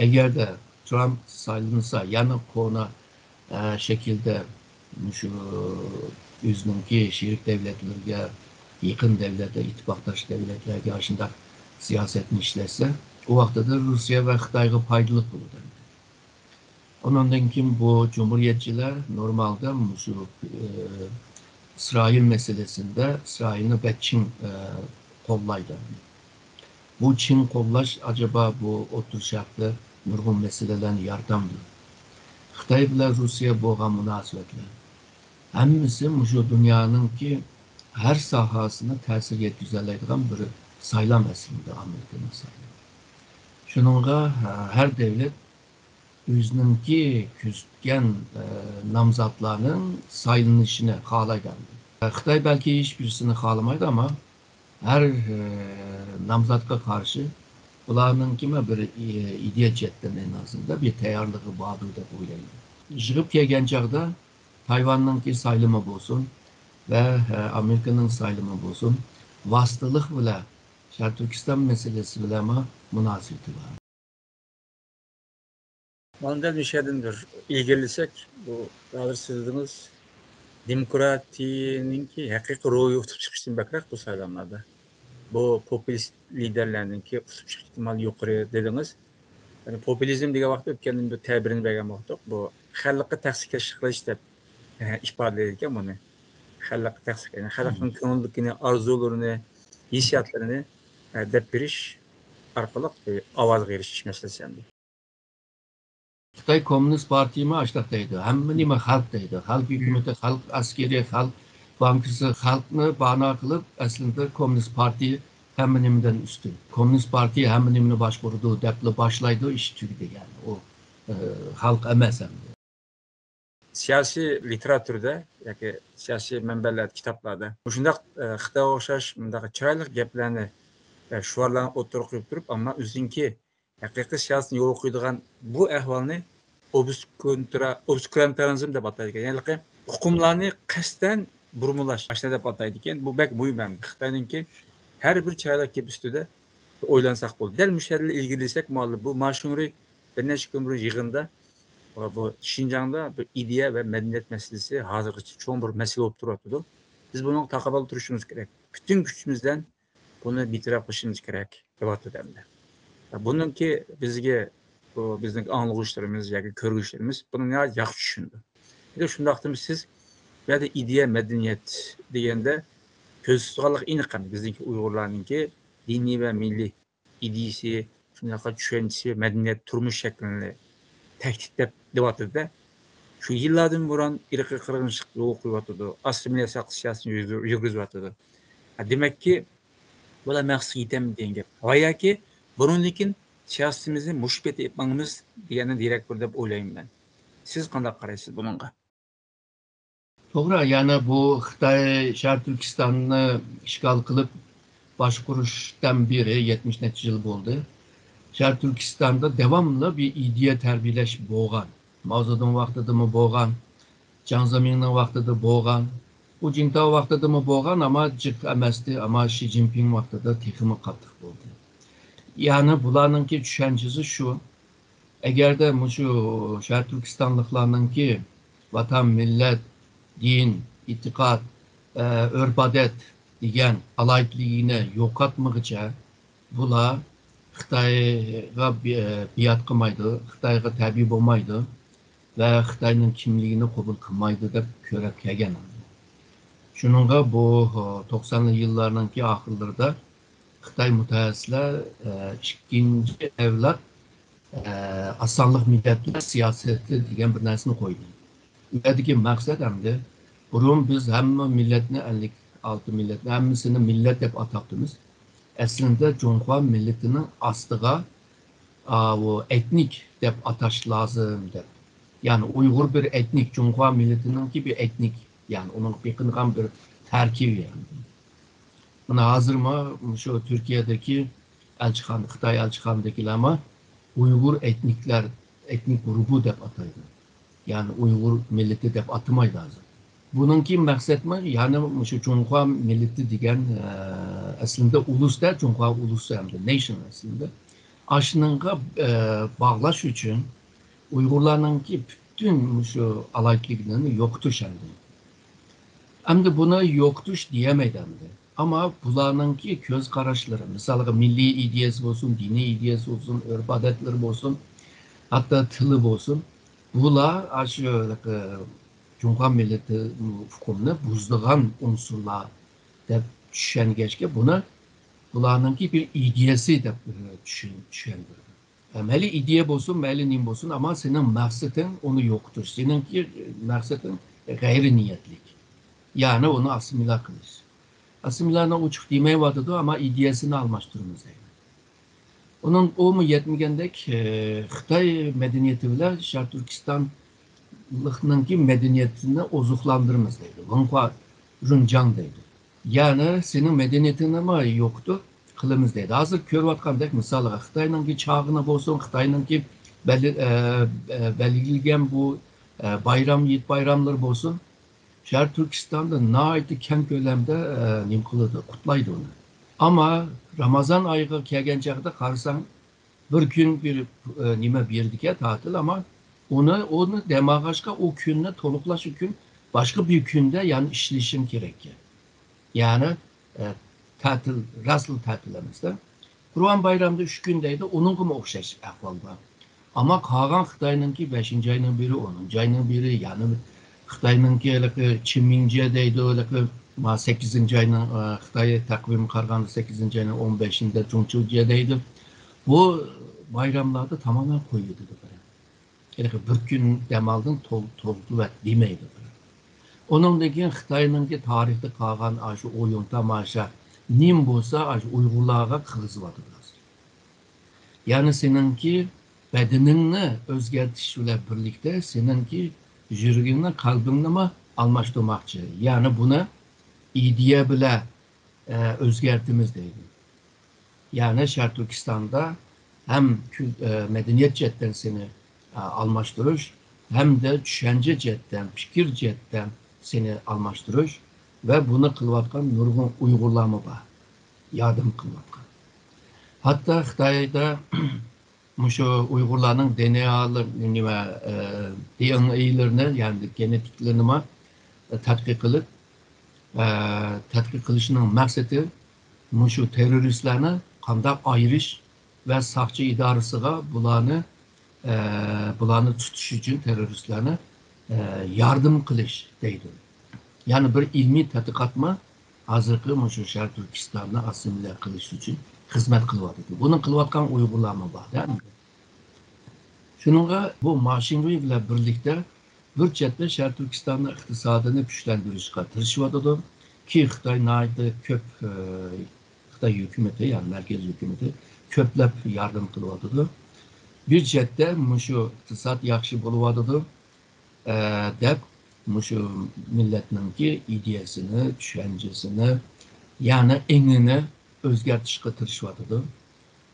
ئەگەردە ترامپ سايلانسا، يەنە كونا، ئە، شەكىلدە مۇشۇ ئۆزىنىڭكى شېرىك دۆلەتلىرىگە، يېقىن دۆلەتلەر، ئىتتىپاقداش دۆلەتلەرگە ئاشۇنداق سىياسەتنى ئىشلەتسە، ئۇ ۋاقتىدا روسىيە ۋە خىتايغا پايدىلىق بولىدۇ. ئۇنىڭدىن كېيىن بۇ جۇمھۇرىيەتچىلەر نورمالدا مۇشۇ، ئى، ئىسرائىل مەسىلىسىندە ئىسرائىلنى بەك چىڭ، ئى، قوللايدۇ. بۇ چىڭ قوللاش ئاجابا بۇ ئوتتۇرا شەرقتە نۇرغۇن مەسىلىلەرنى يارىتامدۇ؟ خىتاي بىلەن روسىيە بولغان مۇناسىۋەتلەر. ھەممىسى مۇشۇ دۇنيانىڭكى ھەر ساھەسىنى تەسىر يەتكۈزەلەيدىغان بىر سايلام ئەسلىدە ئامېرىكىنىڭ سايلىمى. شۇنىڭغا، ھە، ھەر دۆلەت ئۆزىنىڭكى كۆزىتكەن، ئە، نامزاتلارنىڭ سايلىنىشىنى خالايدۇ. خىتاي بەلكى ھېچ بىرسىنى خالىمايدۇ، ئەمما ھەر، ئە، نامزاتقا قارشى بۇلارنىڭكىمۇ بىر، ئى-، ئىدىيە جەھەتتىن ئەڭ ئازىندا بىر تەييارلىقى باردۇر دەپ ئويلايمەن. يىغىپ كەلگەن چاغدا تايۋاننىڭكى سايلىمى بولسۇن ۋە، ئە، ئامېرىكىنىڭ سايلىمى بولسۇن، ۋاسىتىلىق بىلەن شەرقىي تۈركىستان مەسىلىسى بىلەنمۇ مۇناسىۋىتى بار. مانا دەل مۇشۇ يەردىن بىر ئىلگىرىلىسەك، بۇ ھازىر سىز دېدىڭىز، دېموكراتىيەنىڭكى ھەقىقىي روھى ئۇتۇپ چىقىشتىن بەكرەك بۇ سايلاملاردا. بۇ پوپۇلىست لىدېرلەرنىڭكى ئۇتۇپ چىقىش ئېھتىمالى يۇقىرى دېدىڭىز. يەنى پوپۇلىزم دېگەن ۋاقىتتا ئۆتكەندىن بىر تەبىرىنى بەرگەن بولدۇق. بۇ خەلققە تەخسىكەشلىك قىلىش دەپ، ئە، ئىپادىلەيدىكەن بۇنى. خەلققە تەخسىكەش، يەنى خەلقنىڭ كۆڭۈلدىكىنى، ئارزۇلىرىنى، ھېسسىياتلىرىنى، ئە، دەپ بېرىش ئارقىلىق، ئە، ئاۋازغا ئېرىشىش مەسىلىسى ئەمدى. خىتاي كوممۇنىست پارتىيىمۇ ئاشتاق دەيدۇ. ھەممە نېمە خەلق دەيدۇ. خەلق ھۆكۈمىتى، خەلق ئەسكىرى، خەلق بانكىسى، خەلقنى بانا قىلىپ، ئەسلىدە كوممۇنىست پارتىيە ھەممە نېمىدىن ئۈستۈن. كوممۇنىست پارتىيە ھەممە نېمىنى باشقۇرىدۇ دەپلا باشلايدۇ، ئىش تۈگىدى يەنى. ئۇ، ئە، خەلق ئەمەس ئەمدى. سىياسىي لىتېراتۇرىدا ياكى سىياسىي مەنبەلەردە، كىتابلاردا مۇشۇنداق، ئە، خىتايغا ئوخشاش مۇنداق چىرايلىق گەپلەرنى، ئە، شوئارلارنى ئوتتۇرىغا قويۇپ تۇرۇپ، ئەمما ئۆزىنىڭكى ھەقىقىي سىياسىتىنى يولغا قويىدىغان بۇ ئەھۋالنى ئوبسكۇرانتىرا-، ئوبسكۇرانتارىزم دەپ ئاتايدىكەن. يەنى ئۇقۇملارنى قەستەن بۇرمىلاش، ئاشۇنداق دەپ ئاتايدىكەن. بۇ بەك مۇھىم ھەم. خىتاينىڭكى ھەر بىر چىرايلىق گەپ ئۈستىدە ئويلانساق بولىدۇ. دەل مۇشۇ يەردىن ئىلگىرىلىسەك مۇئەللىم، بۇ ماشۇڭرى بىر نەچچە كۈن بۇرۇن يىغىندا، بۇ شىنجاڭدا بىر ئىدىيە ۋە مەدەنىيەت مەسىلىسى ھازىرغىچە چوڭ بىر مەسىلە بولۇپ تۇرۇۋاتىدۇ. بىز بۇنىڭغا تاقابىل تۇرۇشىمىز كېرەك. پۈتۈن كۈچىمىز بىلەن بۇنى بىتەرەپ قىلىشىمىز كېرەك، دەۋاتىدۇ ئەمدى. بۇنىڭكى بىزگە، بۇ بىزنىڭ ئاڭلىغۇچىلىرىمىز ياكى كۆرگۈچىلىرىمىز بۇنى ناھايىتى ياخشى چۈشىنىدۇ. شۇنداقتىمۇ سىز بۇ يەردە ئىدىيە، مەدەنىيەت دېگەندە كۆزدە تۇتقانلىق ئېنىق، بىزنىڭكى ئۇيغۇرلارنىڭكى دىنىي ۋە مىللىي ئىدىيىسى، شۇنداقلا چۈشەنچىسى، مەدەنىيەت، تۇرمۇش شەكلىنى تەھدىت دەپ دەۋاتىدۇ-دە. شۇ يىللاردىن بۇرۇن ئىرقىي قىرغىنچىلىق يولغا قويۇۋاتىدۇ، ئاسسىمىلياتسىيە سىياسىتىنى يۈرگۈزۈۋاتىدۇ. ھە، دېمەككى، بۇلار مەقسىتىگە يېتەلمىدى دېگەن گەپ. ۋە ياكى بۇنىڭدىن كېيىن سىياسىتىمىزنى مۇشۇ پېتى ئېلىپ ماڭىمىز دېگەندىن دېرەك بېرىدۇ دەپ ئويلايمەن مەن. سىز قانداق قارايسىز بۇنىڭغا؟ توغرا، يەنى بۇ خىتاي شەرقىي تۈركىستاننى ئىشغال قىلىپ باشقۇرۇشتىن بېرى يەتمىش نەچچە يىل بولدى. شەرقىي تۈركىستاندا داۋاملىق بىر ئىدىيە تەربىيەلەش بولغان. ماۋزېدۇڭ ۋاقتىدىمۇ بولغان، جياڭ زېمىڭنىڭ ۋاقتىدا بولغان، خۇ جىنتاۋ ۋاقتىدىمۇ بولغان، ئەمما جىق ئەمەستى، ئەمما شى جىنپىڭ ۋاقتىدا تېخىمۇ قاتتىق بولدى. يەنى بۇلارنىڭكى چۈشەنچىسى شۇ، ئەگەردە مۇشۇ شەرقىي تۈركىستانلىقلارنىڭكى ۋاتان، مىللەت، دىن، ئېتىقاد، ئە، ئۆرپ-ئادەت دېگەن ئالاھىدىلىكىنى يوقاتمىغۇچە، بۇلار خىتايغا بى-، بىئەت قىلمايدۇ، خىتايغا تەبىئىي بولمايدۇ ۋە خىتاينىڭ كىملىكىنى قوبۇل قىلمايدۇ دەپ كۆرۈپ كەلگەن. شۇنىڭغا بۇ توقسانلىق يىللارنىڭكى ئاخىرلىرىدا خىتاي مۇتەخەسسىسلەر ئىككىنچى ئەۋلاد ئاسانلىق مىللەتلەر سىياسىتى دېگەن بىر نەرسىنى قويدى. ئۇ يەردىكى مەقسەت ئەمدى، بۇرۇن بىز ھەممە مىللەتنى، ئەللىك ئالتە مىللەتنى ھەممىسىنى مىللەت دەپ ئاتاپتىمىز. ئەسلىندە جۇڭخۇا مىللىتىنىڭ ئاستىغا ئا، ئۇ ئېتنىك دەپ ئاتاش لازىم دەپ. يەنى ئۇيغۇر بىر ئېتنىك، جۇڭخۇا مىللىتىنىڭكى بىر ئېتنىك، يەنى ئۇنىڭغا بېقىنغان بىر تەركىبى. يەنى مانا ھازىرمۇ شۇ تۈركىيەدىكى ئەلچىخانا، خىتاي ئەلچىخانىدىكىلەرمۇ ئۇيغۇر ئېتنىكلەر، ئېتنىك گۇرۇپپا دەپ ئاتايدۇ. يەنى ئۇيغۇر مىللىتى دەپ ئاتىمايدۇ ھازىر. بۇنىڭكى مەقسەتمۇ يەنى مۇشۇ جۇڭخۇا مىللىتى دېگەن، ئە، ئەسلىندە ئۇلۇستا، جۇڭخۇا ئۇلۇسى ھەمدە نېشن ئەسلىندە. ئاشۇنىڭغا، ئە، باغلاش ئۈچۈن ئۇيغۇرلارنىڭكى پۈتۈن مۇشۇ ئالاھىدىلىكلىرىنى يوقىتىش ئەمدى. ئەمدى بۇنى يوقىتىش دېيەلمەيدۇ ئەمدى. ئەمما بۇلارنىڭكى كۆز قاراشلىرى، مىسالغا مىللىي ئىدىيەسى بولسۇن، دىنىي ئىدىيەسى بولسۇن، ئۆرپ-ئادەتلىرى بولسۇن، ھەتتا تىلى بولسۇن، بۇلار ئاشۇ، ئە، جۇڭخۇا مىللىتى ئۇقۇمىنى بۇزىدىغان ئۇنسۇرلار دەپ چۈشەنگەچكە، بۇنى بۇلارنىڭكى بىر ئىدىيەسى دەپ، ئە، چۈشەن-، چۈشەندۈردى. ئە، مەيلى ئىدىيە بولسۇن، مەيلى نېمە بولسۇن، ئەمما سېنىڭ مەقسىتىڭ ئۇنى يوقىتىش، سېنىڭكى مەقسىتىڭ غەيرىي نىيەتلىك. يەنى ئۇنى ئاسسىمىليا قىلىش. ئاسسىمىليانى ئوچۇق دېمەيۋاتىدۇ، ئەمما ئىدىيەسىنى ئالماشتۇرىمىز دەيدۇ. ئۇنىڭ، ئۇمۇ يەتمىگەندەك، ئە، خىتاي مەدەنىيىتى بىلەن شەرقىي تۈركىستانلىقنىڭكى مەدەنىيىتىنى ئوزۇقلاندۇرىمىز دەيدۇ. ۋېنخۇا رۇنجاڭ دەيدۇ. يەنى سېنىڭ مەدەنىيىتىڭنىمۇ يوقىتىپ قىلىمىز دەيدۇ. ھازىر كۆرۈۋاتقاندەك، مىسالغا، خىتاينىڭكى چاغىنى بولسۇن، خىتاينىڭكى بەلگى-، ئە، ئە، بەلگىلىگەن بۇ، ئە، بايرام، ھېيت بايراملىرى بولسۇن، شەرقىي تۈركىستاندا ناھايىتى كەڭ كۆلەمدە، ئە، نېمە قىلىدۇ، قۇتلايدۇ ئۇنى. ئەمما رامازان ئايىغا كەلگەن چاغدا قارىساڭ، بىر كۈن بىر، ئە، نېمە بېرىدىكەن، تەتىل، ئەمما ئۇنى، ئۇنى دەم ئالغاچقا ئۇ كۈننى تولۇقلاش ئۈچۈن باشقا بىر كۈندە يەنە ئىشلىشىڭ كېرەككەن. يەنى، ئە، تەتىل، راستلا تەتىل ئەمەستە. قۇربان بايرامدا ئۈچ كۈن دەيدۇ، ئۇنىڭغىمۇ ئوخشاش ئەھۋال بار. ئەمما قالغان خىتاينىڭكى بەشىنچى ئاينىڭ بىرى، ئونىنچى ئاينىڭ بىرى، يەنى خىتاينىڭكى ھېلىقى چىمىڭجيې دەيدۇ، ھېلىقى ما سەككىزىنچى ئاينىڭ، ئە، خىتاي تەقۋىمىگە قارىغاندا سەككىزىنچى ئاينىڭ ئون بەشىنچى چۇڭچۇجيې دەيدۇ. بۇ بايراملاردا تامامەن قويۇۋېتىدۇ. ھېلىقى بىر كۈن دەم ئالدىڭ، تول-، تولدۇرۇۋەت دېمەيدۇ. ئۇنىڭدىن كېيىن خىتاينىڭكى تارىختا قالغان ئاشۇ ئويۇن تاماشا نېمە بولسا، ئاشۇ ئۇيغۇرلارغا قىلغۇزۇۋاتىدۇ ھازىر. يەنى سېنىڭكى بەدىنىڭنى ئۆزگەرتىش بىلەن بىرلىكتە سېنىڭكى يۈرىكىڭنى، قەلبىڭنىمۇ ئالماشتۇرماقچى. يەنى بۇنى ئىدىيە بىلەن، ئە، ئۆزگەرتىمىز دەيدۇ. يەنى شەرقىي تۈركىستاندا ھەم كۈل-، ئە، مەدەنىيەت جەھەتتىن سېنى، ئە، ئالماشتۇرۇش، ھەمدە چۈشەنچە جەھەتتىن، پىكىر جەھەتتىن سېنى ئالماشتۇرۇش ۋە بۇنى قىلىۋاتقان نۇرغۇن ئۇيغۇرلارمۇ بار، ياردەم قىلىۋاتقان. ھەتتا خىتايدا مۇشۇ ئۇيغۇرلارنىڭ دېئېنئېلىرى، نېمە، ئە، دېئېنئېلىرىنى، يەنى گېنېتىكلىرىنىمۇ تەتقىق قىلىپ، ئە، تەتقىق قىلىشنىڭ مەقسىتى مۇشۇ تېررورىستلارنى قانداق ئايرىش ۋە ساقچى ئىدارىسىغا بۇلارنى، ئە، بۇلارنى تۇتۇش ئۈچۈن تېررورىستلارنى، ئە، ياردەم قىلىش دەيدۇ. يەنى بىر ئىلمىي تەتقىقاتمۇ ھازىرقى مۇشۇ شەرقىي تۈركىستاننى ئاسسىمىليە قىلىش ئۈچۈن خىزمەت قىلىۋاتىدۇ. بۇنى قىلىۋاتقان ئۇيغۇرلارمۇ بار-دە. شۇنىڭغا بۇ ما شىڭۋېي بىلەن بىرلىكتە بىر چەتتە شەرقىي تۈركىستاننىڭ ئىقتىسادىنى كۈچلەندۈرۈشكە تىرىشىۋاتىدۇ. كى خىتاي ناھايىتى كۆپ، ئە، خىتاي ھۆكۈمىتى، يەنى مەركەزىي ھۆكۈمىتى كۆپلەپ ياردەم قىلىۋاتىدۇ. بىر چەتتە مۇشۇ ئىقتىساد ياخشى بولۇۋاتىدۇ، ئە، دەپ مۇشۇ مىللەتنىڭكى ئىدىيەسىنى، چۈشەنچىسىنى، يەنى ئېڭىنى ئۆزگەرتىشكە تىرىشىۋاتىدۇ.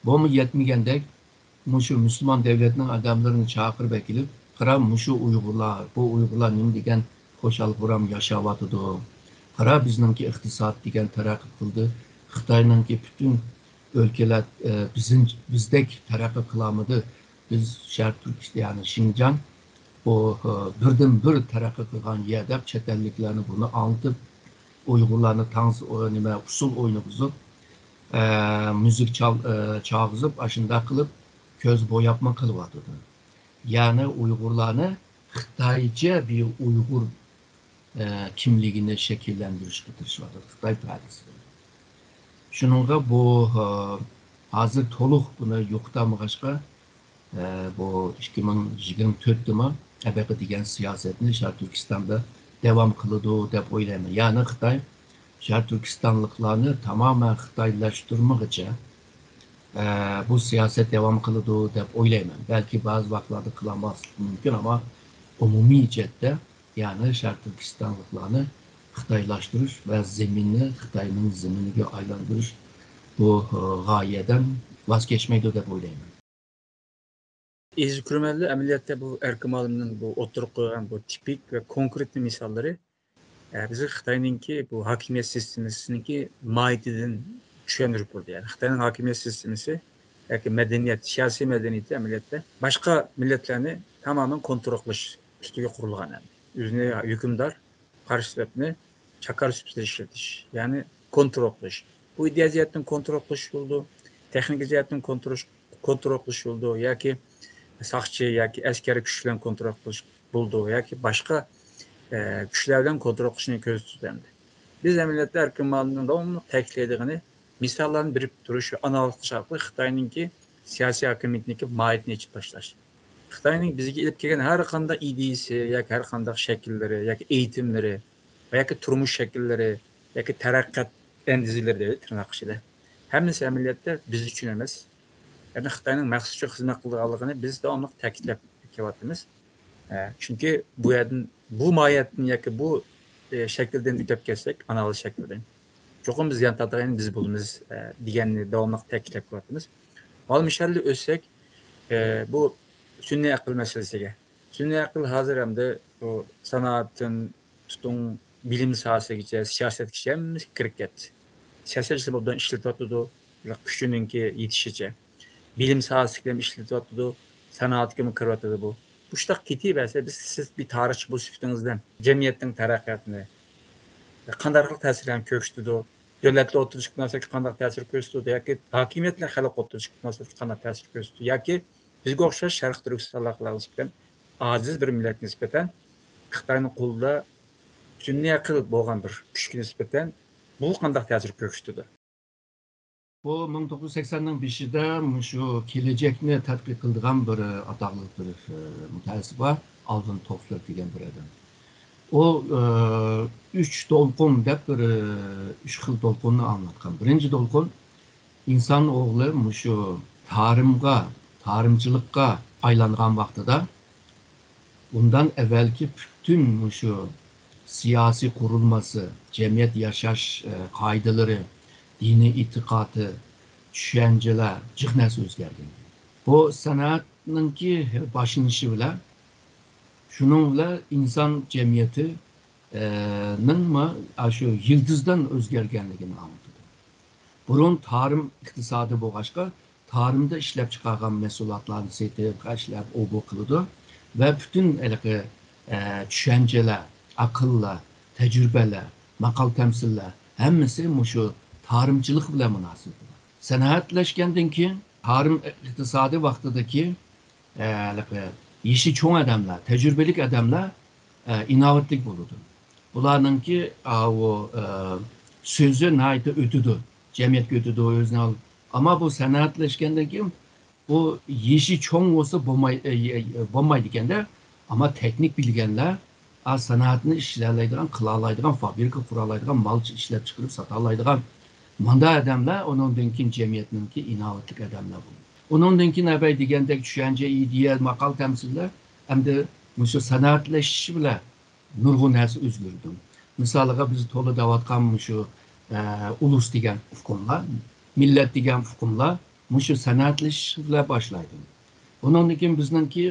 بۇمۇ يەتمىگەندەك، مۇشۇ مۇسۇلمان دەۋلەتنىڭ ئادەملىرىنى چاقىرىپ ئەكېلىپ، قارا، مۇشۇ ئۇيغۇرلار، بۇ ئۇيغۇرلار نېمە دېگەن خۇشال-خۇرام ياشاۋاتىدۇ. قارا، بىزنىڭكى ئىقتىساد دېگەن تەرەققىي قىلدى. خىتاينىڭكى پۈتۈن ئۆلكىلەر، ئە، بىزنىڭ، بىزدەك تەرەققىي قىلالمىدى. بىز شەرقىي تۈركىستان، يەنى شىنجاڭ، بۇ، ئە، بىردىنبىر تەرەققىي قىلغان يەر دەپ چەت ئەللىكلەرنى بۇنى ئاڭلىتىپ، ئۇيغۇرلارنى تانس، ئۇ، نېمە، ئۇسسۇل ئوينىغۇزۇپ، ئە، مۇزىكا چال-، ئە، چالغۇزۇپ، ئاشۇنداق قىلىپ كۆز بوياپمۇ قىلىۋاتىدۇ. يەنى ئۇيغۇرلارنى خىتايچە بىر ئۇيغۇر ئە، كىملىكىنى شەكىللەندۈرۈشكە تىرىشىۋاتىدۇ خىتاي پەدىسى. شۇنىڭغا بۇ، ئە، ھازىر تولۇق بۇنى يوقىتالمىغاچقا، ئە، بۇ ئىككى مىڭ يىگىرمە تۆتتىمۇ ئەبەقە دېگەن سىياسەتنى شەرقىي تۈركىستاندا داۋام قىلىدۇ دەپ ئويلايمەن. يەنى خىتاي شەرقىي تۈركىستانلىقلارنى تامامەن خىتايلاشتۇرمىغىچە، ئە، بۇ سىياسەت داۋام قىلىدۇ دەپ ئويلايمەن. بەلكى بەزى ۋاقىتلاردا قىلالماسلىقى مۇمكىن، ئەمما ئومۇمىي جەھەتتە، يەنى شەرقىي تۈركىستانلىقلارنى خىتايلاشتۇرۇش ۋە زېمىننى خىتاينىڭ زېمىنىگە ئايلاندۇرۇش بۇ، ئە، غايەدىن ۋاز كەچمەيدۇ دەپ ئويلايمەن. ئىزى كۈرمەنلى ئەمەلىيەتتە بۇ ئەركىن مۇئەللىمنىڭ بۇ ئوتتۇرىغا قويغان بۇ تىپىك ۋە كونكرېتنى مىساللىرى، ئە، بىزگە خىتاينىڭكى بۇ ھاكىمىيەت سىستېمىسىنىڭكى ماھىيىتىدىن چۈشەندۈرۈپ بولدى. يەنى خىتاينىڭ ھاكىمىيەت سىستېمىسى ياكى مەدەنىيەت، سىياسىي مەدەنىيىتى ئەمەلىيەتتە باشقا مىللەتلەرنى تامامەن كونترول قىلىش ئۈستىگە قۇرۇلغان ئەمدى. ئۆزىنى ھۆكۈمدار، قارشى تەرەپنى چاكار سۈپىتىدە ئىشلىتىش، يەنى كونترول قىلىش. بۇ ئىدىيە جەھەتتىن كونترول قىلىش بولىدۇ، تېخنىكا جەھەتتىن كونترول، كونترول قىلىش بولىدۇ ياكى ساقچى ياكى ئەسكەرىي كۈچ بىلەن كونترول قىلىش بولىدۇ ياكى باشقا، ئە، كۈچلەر بىلەن كونترول قىلىشنى كۆزدە تۇتىدۇ ئەمدى. بىز ئەمەلىيەتتە ئەركىن مۇئەللىمنىڭ داۋاملىق تەكىتلەيدىغىنى، مىساللارنى بېرىپ تۇرۇش ۋە ئانالىز قىلىش ئارقىلىق خىتاينىڭكى سىياسىي ھاكىمىيىتىنىڭكى ماھىيىتىنى ئېچىپ تاشلاش. خىتاينىڭ بىزگە ئېلىپ كەلگەن ھەر قانداق ئىدىيىسى ياكى ھەر قانداق شەكىللىرى ياكى ئېيتىملىرى ياكى تۇرمۇش شەكىللىرى ياكى تەرەققىيات ئەندىزىلىرى دەيلى تىرناق ئىچىدە. ھەممىسى ئەمەلىيەتتە بىز ئۈچۈن ئەمەس. يەنى خىتاينىڭ مەقسەت ئۈچۈن خىزمەت قىلىدىغانلىقىنى بىز داۋاملىق تەكىتلەپ كېلىۋاتىمىز. ئە، چۈنكى بۇ يەردىن، بۇ ماھىيەتتىن ياكى بۇ، ئە، شەكىلدىن ئۆتۈپ كەتسەك، ئانالىز شەكلىدىن، چوقۇم بىز زىيان تارتىدىغان بىز بولىمىز، ئە، دېگەننى داۋاملىق تەكىتلەپ كېلىۋاتىمىز. ھال مۇشۇ ھالدا ئۆتسەك، ئە، بۇ سۈنئىي ئەقىل مەسىلىسىگە. سۈنئىي ئەقىل ھازىر ئەمدى بۇ سانائەتتىن تۇتۇڭ، بىلىم ساھەسىگىچە، سىياسەتكىچە ھەممىسى كىرىپ كەتتى. سىياسەتچىلەر ئوبدان ئىشلىتىۋاتىدۇ، بىراق كۈچىنىڭكى يېتىشىچە. بىلىم ساھەسىگە ھەم ئىشلىتىۋاتىدۇ، سانائەتكىمۇ كىرىۋاتىدۇ بۇ. بۇ شۇنداق كېتىۋەرسە، بىز، سىز بىر تارىخچى بولۇش سۈپىتىڭىز بىلەن جەمئىيەتنىڭ تەرەققىياتىنى قانداق تەسىرلەرنى كۆرسىتىدۇ؟ دۆلەتلەر ئوتتۇرىسىدىكى مۇناسىۋەتكە قانداق تەسىر كۆرسىتىدۇ؟ ياكى ھاكىمىيەت بىلەن خەلق ئوتتۇرىسىدىكى مۇناسىۋەتكە قانداق تەسىر كۆرسىتىدۇ؟ ياكى بىزگە ئوخشاش شەرقىي تۈركىستانلىقلارغا نىسبەتەن ئاجىز بىر مىللەتكە نىسبەتەن خىتاينىڭ قولىدا سۈنئىي ئەقىل بولغان بىر كۈچكە نىسبەتەن بۇ قانداق تەسىر كۆرسىتىدۇ؟ بۇ مىڭ توققۇز يۈز سەكسەننىڭ بېشىدا مۇشۇ كېلەچەكنى تەتقىق قىلىدىغان بىر ئاتاقلىق بىر، ئە، مۇتەخەسسىس بار، ئالۋىن توفلېر دېگەن بىر ئادەم. ئۇ، ئە، ئۈچ دولقۇن دەپ بىر، ئە، ئۈچ خىل دولقۇننى ئاڭلاتقان. بىرىنچى دولقۇن، ئىنسان ئوغلى مۇشۇ تارىمغا، تارىمچىلىققا ئايلانغان ۋاقتىدا، ئۇندىن ئەۋۋەلكى پۈتۈن مۇشۇ سىياسىي قۇرۇلمىسى، جەمئىيەت ياشاش، ئە، قائىدىلىرى، دىنىي ئېتىقادى، چۈشەنچىلەر جىق نەرسە ئۆزگەرگەن. بۇ سەنئەتنىڭكى باشلىنىشى بىلەن، شۇنىڭ بىلەن ئىنسان جەمئىيىتى، ئە، نىڭمۇ ئاشۇ يىلتىزدىن ئۆزگەرگەنلىكىنى ئاڭلىتىدۇ. بۇرۇن تارىم ئىقتىسادى بولغاچقا، تارىمدا ئىشلەپ چىقارغان مەھسۇلاتلارنى سېتىپ، خەجلەپ، ئۇ بۇ قىلىدۇ ۋە پۈتۈن ھېلىقى، ئە، چۈشەنچىلەر، ئەقىللەر، تەجرىبىلەر، ماقال-تەمسىللەر ھەممىسى مۇشۇ تارىمچىلىق بىلەن مۇناسىۋىتى بار. سەنئەتلەشكەندىن كېيىن، تارىم ئىقتىسادى ۋاقتىدىكى، ئە، ھېلىقى يېشى چوڭ ئادەملەر، تەجرىبىلىك ئادەملەر، ئە، ئىناۋەتلىك بولىدۇ. بۇلارنىڭكى، ئاۋۇ، ئە، سۆزى ناھايىتى ئۆتىدۇ، جەمئىيەتكە ئۆتىدۇ، ئۆزىنى ئال-، ئەمما بۇ سەنئەتلەشكەندىن كېيىن، بۇ يېشى چوڭ بولسا بولماي-، ئە، ئە، بولمايدىكەندە، ئەمما تېخنىك بىلگەنلەر، ئا، سانائەتنى ئىشلەيدىغان، قىلالايدىغان، فابرىكا قۇرالايدىغان، مال ئىشلەپ چىقىرىپ ساتالايدىغان مۇنداق ئادەملەر، ئۇنىڭدىن كېيىن جەمئىيەتنىڭكى ئىناۋەتلىك ئادەملەر بولىدۇ. ئۇنىڭدىن كېيىن ئەبەي دېگەندەك چۈشەنچە، ئىدىيە، ماقال-تەمسىللەر ئەمدى مۇشۇ سانائەتلىشىش بىلەن نۇرغۇن نەرسە ئۆزگىرىدۇ. مىسالىغا، بىز تولا دەۋاتقان مۇشۇ، ئە، ئۇلۇس دېگەن ئۇقۇملار، مىللەت دېگەن ئۇقۇملار مۇشۇ سانائەتلىشىش بىلەن باشلايدۇ. ئۇنىڭدىن كېيىن بىزنىڭكى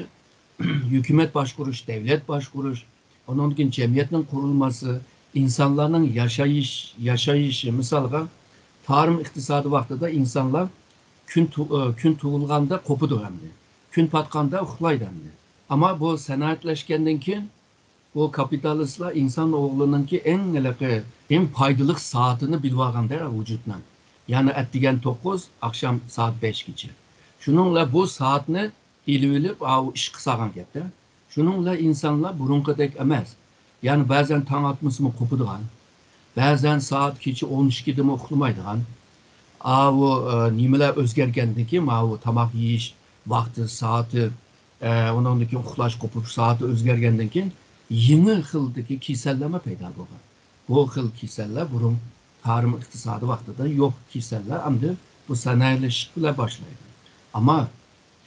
ھۆكۈمەت باشقۇرۇش، دەۋلەت باشقۇرۇش، ئۇنىڭدىن كېيىن جەمئىيەتنىڭ قۇرۇلمىسى، ئىنسانلارنىڭ ياشايىش، ياشايىشى، مىسالغا، تارىم ئىقتىسادى ۋاقتىدا ئىنسانلار كۈن تۇ-، ئە، كۈن تۇغۇلغاندا قوپىدۇ ئەمدى. كۈن پاتقاندا ئۇخلايدۇ ئەمدى. ئەمما بۇ سانائەتلەشكەندىن كېيىن، بۇ كاپىتالىستلار ئىنسان ئوغلىنىڭكى ئەڭ ھېلىقى، ئەڭ پايدىلىق سائىتىنى بىلىۋالغاندا ۋۇجۇدنىڭ. يەنى ئەتىگەن توققۇز، ئاخشام سائەت بەشكىچە. شۇنىڭ بىلەن بۇ سائەتنى ئېلىۋېلىپ، ئاۋۇ ئىشقا سالغان گەپتە. شۇنىڭ بىلەن ئىنسانلار بۇرۇنقىدەك ئەمەس. يەنى بەزەن تاڭ ئاتمىسىمۇ قوپىدىغان، بەزەن سائەت كېچە ئون ئىككىدىمۇ ئۇخلىمايدىغان، ئاۋۇ، ئە، نېمىلەر ئۆزگەرگەندىن كېيىن، ماۋۇ تاماق يېيىش ۋاقتى، سائىتى، ئە، ئۇنىڭدىن كېيىن ئۇخلاش قوپۇپ، سائىتى ئۆزگەرگەندىن كېيىن يېڭى خىلدىكى كېسەللەرمۇ پەيدا بولغان. بۇ خىل كېسەللەر بۇرۇن تارىم ئىقتىسادى ۋاقتىدا يوق كېسەللەر ئەمدى بۇ سانائىيلىشىش بىلەن باشلايدۇ. ئەمما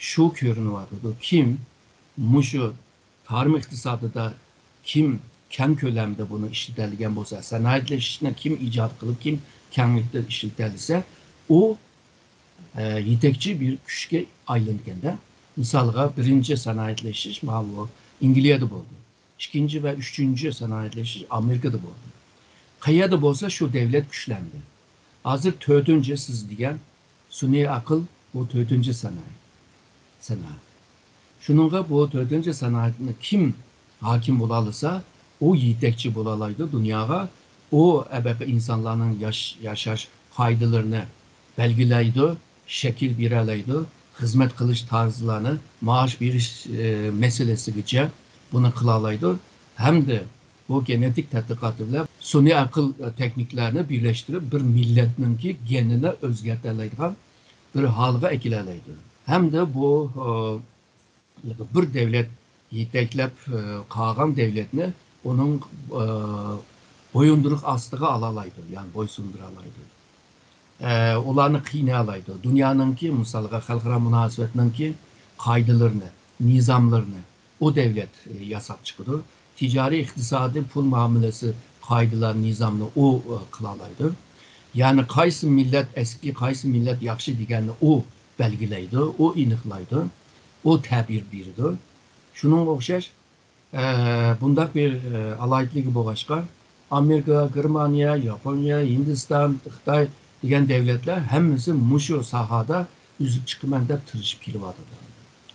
شۇ كۆرۈنۈۋاتىدۇ، كىم مۇشۇ تارىم ئىقتىسادىدا كىم كەڭ كۆلەمدە بۇنى ئىشلىتەلىگەن بولسا، سانائەتلىشىشنى كىم ئىجاد قىلىپ، كىم كەڭلىكتە ئىشلىتەلىسە، ئۇ، ئە، يېتەكچى بىر كۈچكە ئايلانغاندا، مىسالغا، بىرىنچى سانائەتلىشىش ماۋۇ ئەنگلىيەدە بولدى. ئىككىنچى ۋە ئۈچىنچى سانائەتلىشىش ئامېرىكىدا بولدى. قەيەردە بولسا شۇ دەۋلەت كۈچلەندى. ھازىر تۆتىنچى سىز دېگەن سۈنئىي ئەقىل، بۇ تۆتىنچى سانائەت. سانائەت. شۇنىڭغا بۇ تۆتىنچى سانائەتنى كىم ھاكىم بولالىسا، ئۇ يېتەكچى بولالايدۇ دۇنياغا. ئۇ ئەبەقى ئىنسانلارنىڭ ياش-، ياشاش قائىدىلىرىنى بەلگىلەيدۇ، شەكىل بېرەلەيدۇ، خىزمەت قىلىش تەرزلەرنى، مائاش بېرىش، ئى، مەسىلىسىگىچە بۇنى قىلالايدۇ. ھەمدە بۇ گېنېتىك تەتقىقاتى بىلەن سۈنئىي ئەقىل، ئى، تېخنىكلارنى بىرلەشتۈرۈپ، بىر مىللەتنىڭكى گېنىنى ئۆزگەرتەلەيدىغان بىر ھالغا ئەكېلەلەيدۇ. ھەمدە بۇ، ئى، بىر دەۋلەت يېتەكلەپ، ئى، قالغان دەۋلەتنى ئۇنىڭ، ئى، بويۇندۇرۇق ئاستىغا ئالالايدۇ، يەنى بويسۇندۇرالايدۇ. ئە، ئۇلارنى قىينىيالايدۇ. دۇنيانىڭكى، مىسالغا، خەلقئارا مۇناسىۋەتنىڭكى قائىدىلىرىنى، نىزاملىرىنى ئۇ دەۋلەت، ئە، ياساپ چىقىدۇ. تىجارىي، ئىقتىسادىي، پۇل مۇئامىلىسى قائىدىلار، نىزامنى ئۇ، ئە، قىلالايدۇ. يەنى قايسى مىللەت ئەسكى، قايسى مىللەت ياخشى دېگەننى ئۇ بەلگىلەيدۇ، ئۇ ئېنىقلايدۇ، ئۇ تەبىر بېرىدۇ. شۇنىڭغا ئوخشاش، ئە، بۇنداق بىر، ئە، ئالاھىدىلىكى بولغاچقا، ئامېرىكا، گېرمانىيە، ياپونىيە، ھىندىستان، خىتاي دېگەن دەۋلەتلەر ھەممىسى مۇشۇ ساھەدە ئۆسۈپ چىقىمەن دەپ تىرىشىپ كېلىۋاتىدۇ.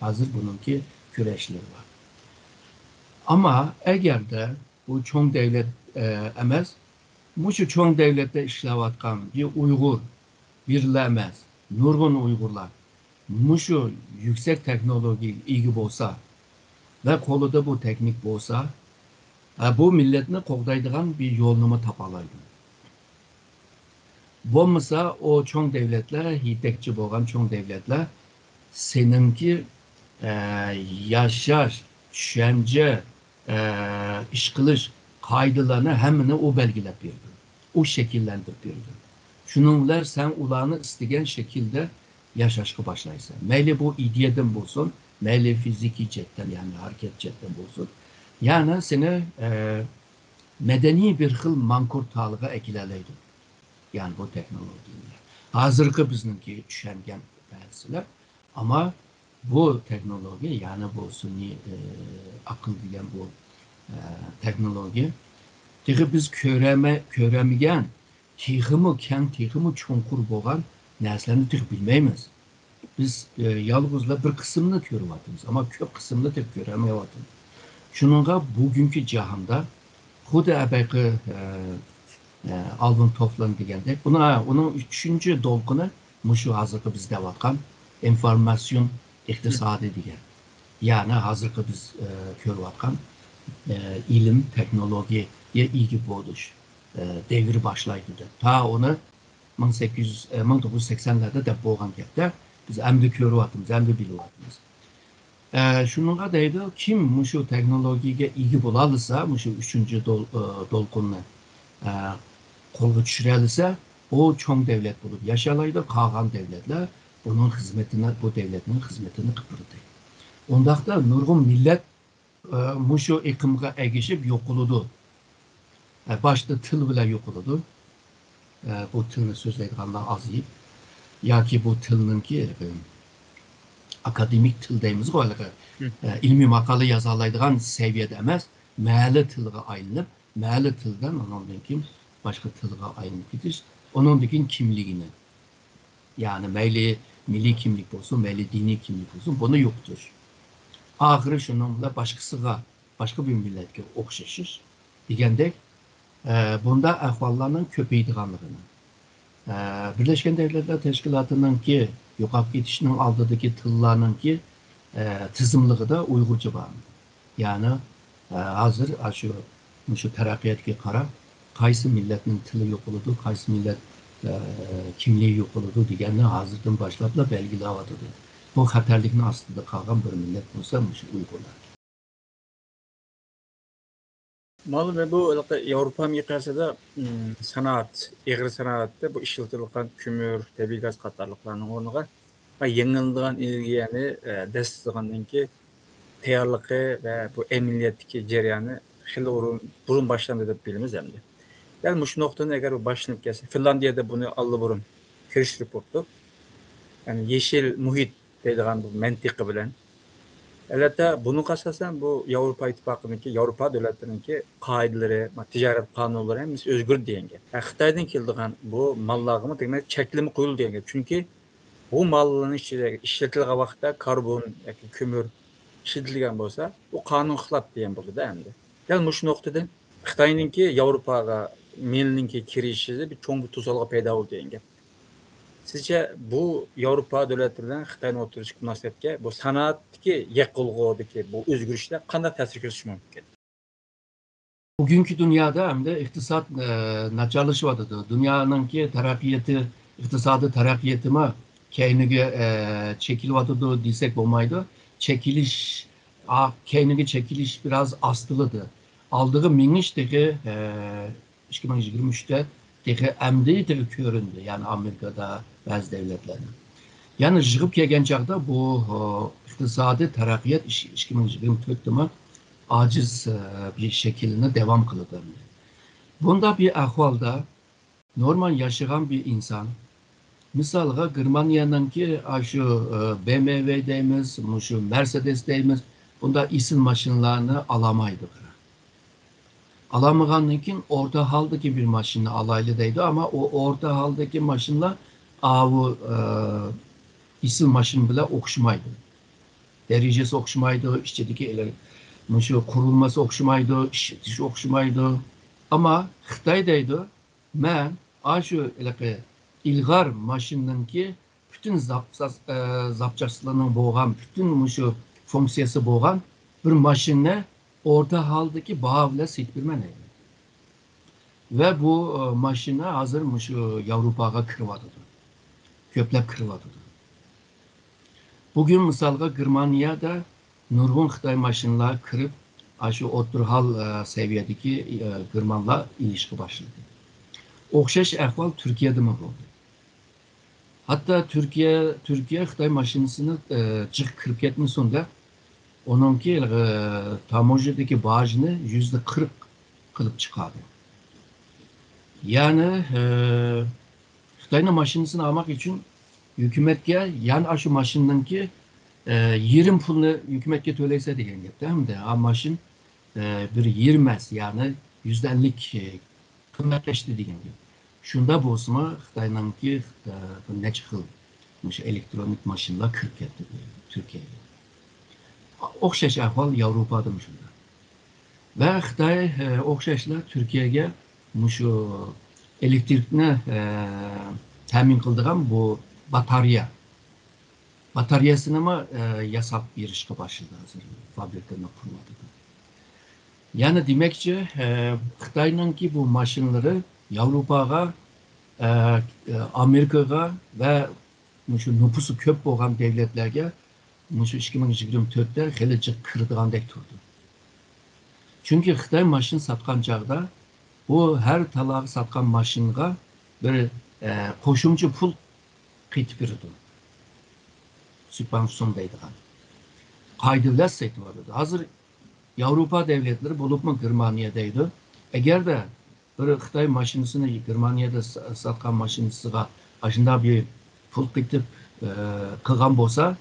ھازىر بۇنىڭكى كۈرەشلىرى بار. ئەمما ئەگەردە بۇ چوڭ دەۋلەت، ئە، ئەمەس، مۇشۇ چوڭ دەۋلەتتە ئىشلەۋاتقان بىر ئۇيغۇر، بىرلا ئەمەس، نۇرغۇن ئۇيغۇرلار مۇشۇ يۈكسەك تېخنولوگىيەگە ئىگە بولسا ۋە قولىدا بۇ تېخنىك بولسا، ئە، بۇ مىللەتنى قوغدايدىغان بىر يولنىمۇ تاپالايدۇ. بولمىسا، ئۇ چوڭ دەۋلەتلەر، يېتەكچى بولغان چوڭ دەۋلەتلەر سېنىڭكى، ئە، ياشاش، چۈشەنچە، ئە، ئىش قىلىش قائىدىلىرىنى ھەممىنى ئۇ بەلگىلەپ بېرىدۇ. ئۇ شەكىللەندۈرۈپ بېرىدۇ. شۇنىڭ بىلەن سەن ئۇلارنى ئىستىگەن شەكىلدە ياشاشقا باشلايسەن. مەيلى بۇ ئىدىيەدىن بولسۇن، مەيلى فىزىكىي جەھەتتىن، يەنى ھەرىكەت جەھەتتىن بولسۇن. يەنى سېنى، ئە، مەدەنىي بىر خىل مانكورت ھالىغا ئەكېلەلەيدۇ. يەنى بۇ تېخنولوگىيەلەر. ھازىرقى بىزنىڭكى چۈشەنگەن نەرسىلەر. ئەمما بۇ تېخنولوگىيە، يەنى بۇ سۈنئىي، ئە، ئەقىل دېگەن بۇ، ئە، تېخنولوگىيە تېخى بىز كۆرەمە-، كۆرەلمىگەن، تېخىمۇ كەڭ، تېخىمۇ چوڭقۇر بولغان نەرسىلەرنى تېخى بىلمەيمىز. بىز، ئە، يالغۇزلا بىر قىسمىنى كۆرۈۋاتىمىز، ئەمما كۆپ قىسمىنى تېخى كۆرەلمەيۋاتىمىز. شۇنىڭغا بۈگۈنكى جاھاندا خۇددى ئەبەقى، ئە، ئە، ئالۋىن توفلېن دېگەندەك، ئۇنىڭ، ئۇنىڭ ئۈچىنچى دولقۇنى مۇشۇ ھازىرقى بىز دەۋاتقان ئىنفورماتسىيون ئىقتىسادى دېگەن. يەنى ھازىرقى بىز، ئە، كۆرۈۋاتقان، ئە، ئىلىم، تېخنولوگىيەگە ئىگە بولۇش، ئە، دەۋرى باشلايدۇ دەپ. تا ئۇنى مىڭ سەككىز يۈز، ئە، مىڭ توققۇز يۈز سەكسەنلەردە دەپ بولغان گەپتە، بىز ئەمدى كۆرۈۋاتىمىز، ئەمدى بىلىۋاتىمىز. ئە، شۇنىڭغا دەيدۇ، كىم مۇشۇ تېخنولوگىيەگە ئىگە بولالىسا، مۇشۇ ئۈچىنچى دول-، ئە، دولقۇننى، ئە، قولغا چۈشۈرەلىسە، ئۇ چوڭ دەۋلەت بولۇپ ياشالايدۇ، قالغان دەۋلەتلەر ئۇنىڭ خىزمىتىنى، بۇ دەۋلەتنىڭ خىزمىتىنى قىلىپ بېرىدۇ. ئۇنداقتا نۇرغۇن مىللەت، ئە، مۇشۇ ئېقىمغا ئەگىشىپ يوقىلىدۇ. ئە، باشتا تىل بىلەن يوقىلىدۇ. ئە، بۇ تىلنى سۆزلەيدىغانلار ئازىيىپ، ياكى بۇ تىلنىڭكى، ئە، ئاكادېمىك تىل دەيمىزغۇ ھېلىقى، ئە، ئىلمىي ماقالە يازالايدىغان سەۋىيەدە ئەمەس، مەھەللە تىلىغا ئايلىنىپ، مەھەللە تىلىدىن ئۇنىڭدىن كېيىن باشقا تىلغا ئايلىنىپ كېتىش، ئۇنىڭدىن كېيىن كىملىكىنى، يەنى مەيلى مىللىي كىملىك بولسۇن، مەيلى دىنىي كىملىك بولسۇن، بۇنى يوقىتىش. ئاخىرى شۇنىڭ بىلەن باشقىسىغا، باشقا بىر مىللەتكە ئوخشىشىش دېگەندەك، ئە، بۇنداق ئەھۋاللارنىڭ كۆپىيىدىغانلىقىنى، ئە، بىرلەشكەن دۆلەتلەر تەشكىلاتىنىڭكى يوقاپ كېتىشنىڭ ئالدىدىكى تىللارنىڭكى، ئە، تىزىملىقىدا ئۇيغۇرچە بار. يەنى، ئە، ھازىر ئاشۇ مۇشۇ تەرەققىياتقا قاراپ، قايسى مىللەتنىڭ تىلى يوقىلىدۇ، قايسى مىللەت، ئە، كىملىكى يوقىلىدۇ دېگەننى ھازىردىن باشلاپلا بەلگىلەۋاتىدۇ. بۇ خەتەرلىكنىڭ ئاستىدا قالغان بىر مىللەت بولسا مۇشۇ ئۇيغۇرلار. مانا بۇ ياۋروپا مىقياسىدا، ئىم، سانائەت، ئېغىر سانائەتتە بۇ ئىشلىتىلىدىغان كۆمۈر، تەبىئىي گاز قاتارلىقلارنىڭ ئورنىغا يېڭىلىنىدىغان ئېنېرگىيەنى، ئە، دەسسىتىدىغاندىن كېيىن تەييارلىقى ۋە بۇ ئەمەلىيەتتىكى جەريانى خېلى بۇرۇن، بۇرۇن باشلاندى دەپ بىلىمىز ئەمدى. دەل مۇشۇ نۇقتىدىن ئەگەر بۇ باشلىنىپ كەتسە، فىنلاندىيەدە بۇنى ئاللىبۇرۇن كىرىشتۈرۈپ بوپتۇ. يەنى يېشىل مۇھىت دەيدىغان بۇ مەنتىقى بىلەن. ئەلۋەتتە، بۇنىڭغا ئاساسەن بۇ ياۋروپا ئىتتىپاقىنىڭكى، ياۋروپا دۆلەتلىرىنىڭكى قائىدىلىرى، تىجارەت قانۇنلىرى ھەممىسى ئۆزگىرىدۇ دېگەن گەپ. ھە، خىتايدىن كېلىدىغان بۇ ماللارغىمۇ دېمەك چەكلىمە قويۇلىدۇ دېگەن گەپ. چۈنكى بۇ ماللارنىڭ ئىچىدە ئىشلىتىلگەن ۋاقىتتا كاربون ياكى كۆمۈر ئىشلىتىلگەن بولسا، بۇ قانۇنغا خىلاپ دېگەن بولىدۇ ئەمدى. دەل مۇشۇ نۇقتىدىن خىتاينىڭكى ياۋروپاغا مېلىنىڭكى كىرىشى بىر چوڭ بىر توسالغۇ پەيدا بولدى دېگەن گەپ. سىزچە بۇ ياۋروپا دۆلەتلىرى بىلەن خىتاينىڭ ئوتتۇرىسىدىكى مۇناسىۋەتكە بۇ سانائەتتىكى يېقىلغۇدىكى بۇ ئۆزگىرىشلەر قانداق تەسىر كۆرسىتىشى مۇمكىن؟ بۈگۈنكى دۇنيادا ئەمدى ئىقتىساد، ئە، ناچارلىشىۋاتىدۇ. دۇنيانىڭكى تەرەققىياتى، ئىقتىسادىي تەرەققىياتىمۇ كەينىگە، ئە، چېكىلىۋاتىدۇ دېسەك بولمايدۇ. چېكىلىش، ئا، كەينىگە چېكىلىش بىراز ئاستىلىدى. ئالدىغا مېڭىش تېخى، ئە، ئىككى مىڭ يىگىرمە ئۈچتە تېخى ئەمدى تېخى كۆرۈندى، يەنى ئامېرىكىدا، بەزى دۆلەتلەردە. يەنى يىغىپ كەلگەن چاغدا بۇ، ئۇ، ئىقتىسادىي تەرەققىيات ئىش-، ئىككى مىڭ يىگىرمە تۆتتىمۇ ئاجىز، ئە، بىر شەكىلنى داۋام قىلىدۇ. بۇنداق بىر ئەھۋالدا نورمال ياشىغان بىر ئىنسان، مىسالغا، گېرمانىيەنىڭكى ئاشۇ، ئە، بې ئېم ۋې دەيمىز، مۇشۇ مەرسېدېس دەيمىز، بۇنداق ئېسىل ماشىنىلارنى ئالالمايدۇ. ئالالمىغاندىن كېيىن ئورتا ھالدىكى بىر ماشىنا ئالايلى دەيدۇ، ئەمما ئۇ ئورتا ھالدىكى ماشىنىلار ئاۋۇ، ئە، ئېسىل ماشىنا بىلەن ئوخشىمايدۇ. دەرىجىسى ئوخشىمايدۇ، ئىچىدىكى ئېلە-، مۇشۇ قۇرۇلمىسى ئوخشىمايدۇ، ئىشلىتىشى ئوخشىمايدۇ. ئەمما خىتاي دەيدۇ، مەن ئاشۇ ھېلىقى ئىلغار ماشىنىنىڭكى پۈتۈن زاپ-، زاس-، ئە، زاپچاسلىرىنىڭ بولغان، پۈتۈن مۇشۇ فۇنكسىيەسى بولغان بىر ماشىنىنى ئورتا ھالدىكى باھا بىلەن سېتىپ بېرىمەن دەيدۇ. ۋە بۇ، ئە، ماشىنا ھازىر مۇشۇ ياۋروپاغا كىرىۋاتىدۇ. كۆپلەپ كىرىۋاتىدۇ. بۈگۈن مىسالغا گېرمانىيەدە نۇرغۇن خىتاي ماشىنىلار كىرىپ، ئاشۇ ئوتتۇرا ھال، ئە، سەۋىيەدىكى، ئە، گېرمانلار ئېلىشقا باشلىدى. ئوخشاش ئەھۋال تۈركىيەدىمۇ بولدى. ھەتتا تۈركىيە، تۈركىيە خىتاي ماشىنىسىنى، ئە، جىق كىرىپ كەتمىسۇن دەپ، ئۇنىڭكى، ئە، تاموژنىدىكى باجنى يۈزدە قىرىق قىلىپ چىقاردى. يەنى، ئە، خىتاينىڭ ماشىنىسىنى ئالماق ئۈچۈن ھۆكۈمەتكە يەنە ئاشۇ ماشىنىنىڭكى، ئە، يېرىم پۇلنى ھۆكۈمەتكە تۆلەيسەن دېگەن گەپتە، ھەمدە ئا ماشىن، ئە، بىر يېرىم ئەس، يەنى يۈزدە ئەللىك، ئە، قىممەتلەشتى دېگەن گەپ. شۇنداق بولسىمۇ خىتاينىڭكى، ئە، بىر نەچچە خىل مۇشۇ ئېلېكترونىك ماشىنىلار كىرىپ كەتتى تۈركىيەگە. ئوخشاش ئەھۋال ياۋروپادىمۇ شۇنداق. ۋە خىتاي، ئە، ئوخشاشلا تۈركىيەگە مۇشۇ ئېلېكترىكنى، ئە، تەمىن قىلىدىغان بۇ باتارېيە، باتارېيەسىنىمۇ، ئە، ياساپ بېرىشقا باشلىدى ھازىر، فابرىكىنى قۇرۇۋاتىدۇ. يەنى دېمەكچى، ئە، خىتاينىڭكى بۇ ماشىنىلىرى ياۋروپاغا، ئە، ئامېرىكىغا ۋە مۇشۇ نوپۇسى كۆپ بولغان دۆلەتلەرگە مۇشۇ ئىككى مىڭ يىگىرمە تۆتتە خېلى جىق كىرىدىغاندەك تۇرىدۇ. چۈنكى خىتاي ماشىنا ساتقان چاغدا بۇ ھەر تاللاغا ساتقان ماشىنىغا بىر، ئە، قوشۇمچە پۇل قېتىپ بېرىدۇ. سۇبۋېنسىيون دەيدىغان. قائىدە بىلەن سېتىۋالىدۇ. ھازىر ياۋروپا دۆلەتلىرى، بولۇپمۇ گېرمانىيە دەيدۇ. ئەگەردە بىر خىتاي ماشىنىسىنى گېرمانىيەدە س-، ساتقان ماشىنىسىغا ئاشۇنداق بىر پۇل قېتىپ، ئە، قىلغان بولسا،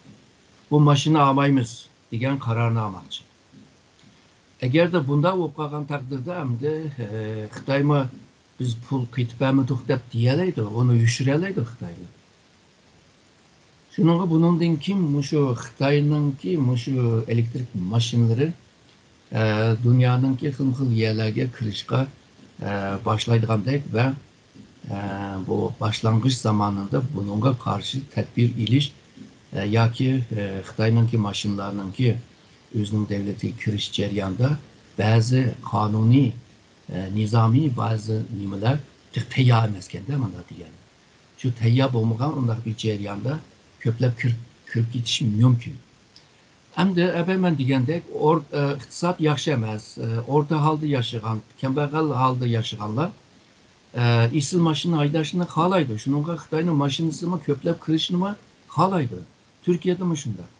بۇ ماشىنا ئالمايمىز دېگەن قارارنى ئالماقچى. ئەگەردە بۇنداق بولۇپ قالغان تەقدىردە، ئەمدى، ئە، خىتايمۇ بىز پۇل قېتىپ بەرمىدۇق دەپ دېيەلەيدۇ، ئۇنى يوشۇرەلەيدۇ خىتايلار. شۇنىڭغا بۇنىڭدىن كېيىن مۇشۇ خىتاينىڭكى مۇشۇ ئېلېكترىك ماشىنىلىرى، ئە، دۇنيانىڭكى خىلمۇ خىل يەرلەرگە كىرىشقا، ئە، باشلايدىغاندەك ۋە، ئە، بۇ باشلانغۇچ زامانىدا بۇنىڭغا قارشى تەدبىر ئېلىش، ئە، ياكى، ئە، خىتاينىڭكى ماشىنىلارنىڭكى ئۆزىنىڭ دۆلىتىگە كىرىش جەريانىدا بەزى قانۇنىي ئە، نىزامىي بەزى نېمىلەر تېخى تەييار ئەمەسكەندە، مۇنداق دېگەن. شۇ تەييار بولمىغان ئۇنداق بىر جەرياندا كۆپلەپ كىرىپ، كىرىپ كېتىشى مۇمكىن. ئەمدى ئەبەي مەن دېگەندەك، ئور-، ئە، ئىقتىساد ياخشى ئەمەس، ئە، ئورتا ھالدا ياشىغان، كەمبەغەل ھالدا ياشىغانلار، ئە، ئېسىل ماشىنا ھەيدەشنى خالايدۇ. شۇنىڭغا خىتاينىڭ ماشىنىسىمۇ كۆپلەپ كىرىشنىمۇ خالايدۇ. تۈركىيەدىمۇ شۇنداق.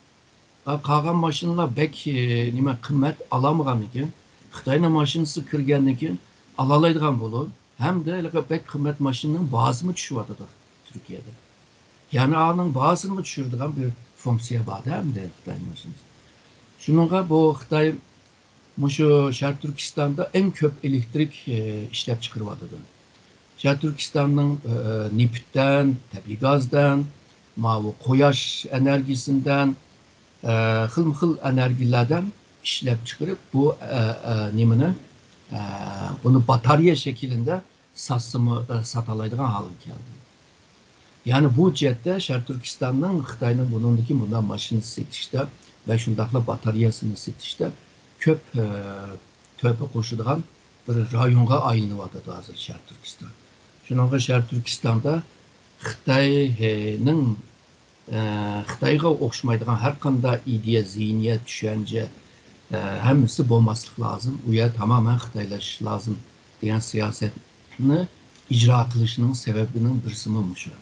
ئا، قالغان ماشىنىلار بەك، ئە، نېمە، قىممەت ئالالمىغاندىن كېيىن، خىتاينىڭ ماشىنىسى كىرگەندىن كېيىن ئالالايدىغان بولۇپ، ھەمدە ھېلىقى بەك قىممەت ماشىنىنىڭ باھاسىمۇ چۈشۈۋاتىدۇ تۈركىيەدە. يەنى ئانىڭ باھاسىنىمۇ چۈشۈرىدىغان بىر فۇنكسىيە بار-دە، ئەمدى خىتاي ماشىنىسى. شۇنىڭغا بۇ خىتاي مۇشۇ شەرقىي تۈركىستاندا ئەڭ كۆپ ئېلېكتىرىك، ئە، ئىشلەپ چىقىرىۋاتىدۇ. شەرقىي تۈركىستاننىڭ، ئە، نېفىتتىن، تەبىئىي گازدىن، ماۋۇ قۇياش ئېنېرگىيىسىدىن، ئە، خىلمۇ خىل ئېنېرگىيەلەردىن ئىشلەپ چىقىرىپ، بۇ، ئە، ئە، نېمىنى، ئە، بۇنى باتارېيە شەكلىدە ساتسىمۇ، ئە، ساتالايدىغان ھالغا كەلدى. يەنى بۇ جەھەتتە شەرقىي تۈركىستاننىڭ خىتاينىڭ بۇنىڭدىكى مۇنداق ماشىنا سېتىشتا ۋە شۇنداقلا باتارېيەسىنى سېتىشتا كۆپ، ئە، تۆھپە قوشىدىغان بىر رايونغا ئايلىنىۋاتىدۇ ھازىر شەرقىي تۈركىستان. شۇنىڭغا شەرقىي تۈركىستاندا خىتاينىڭ، ئە، خىتايغا ئوخشىمايدىغان ھەر قانداق ئىدىيە، زېھنىيەت، چۈشەنچە، ئە، ھەممىسى بولماسلىق لازىم. ئۇ يەر تامامەن خىتايلىشىش لازىم دېگەن سىياسەتنى ئىجرا قىلىشنىڭ سەۋەبىنىڭ بىرسىمۇ مۇشۇ.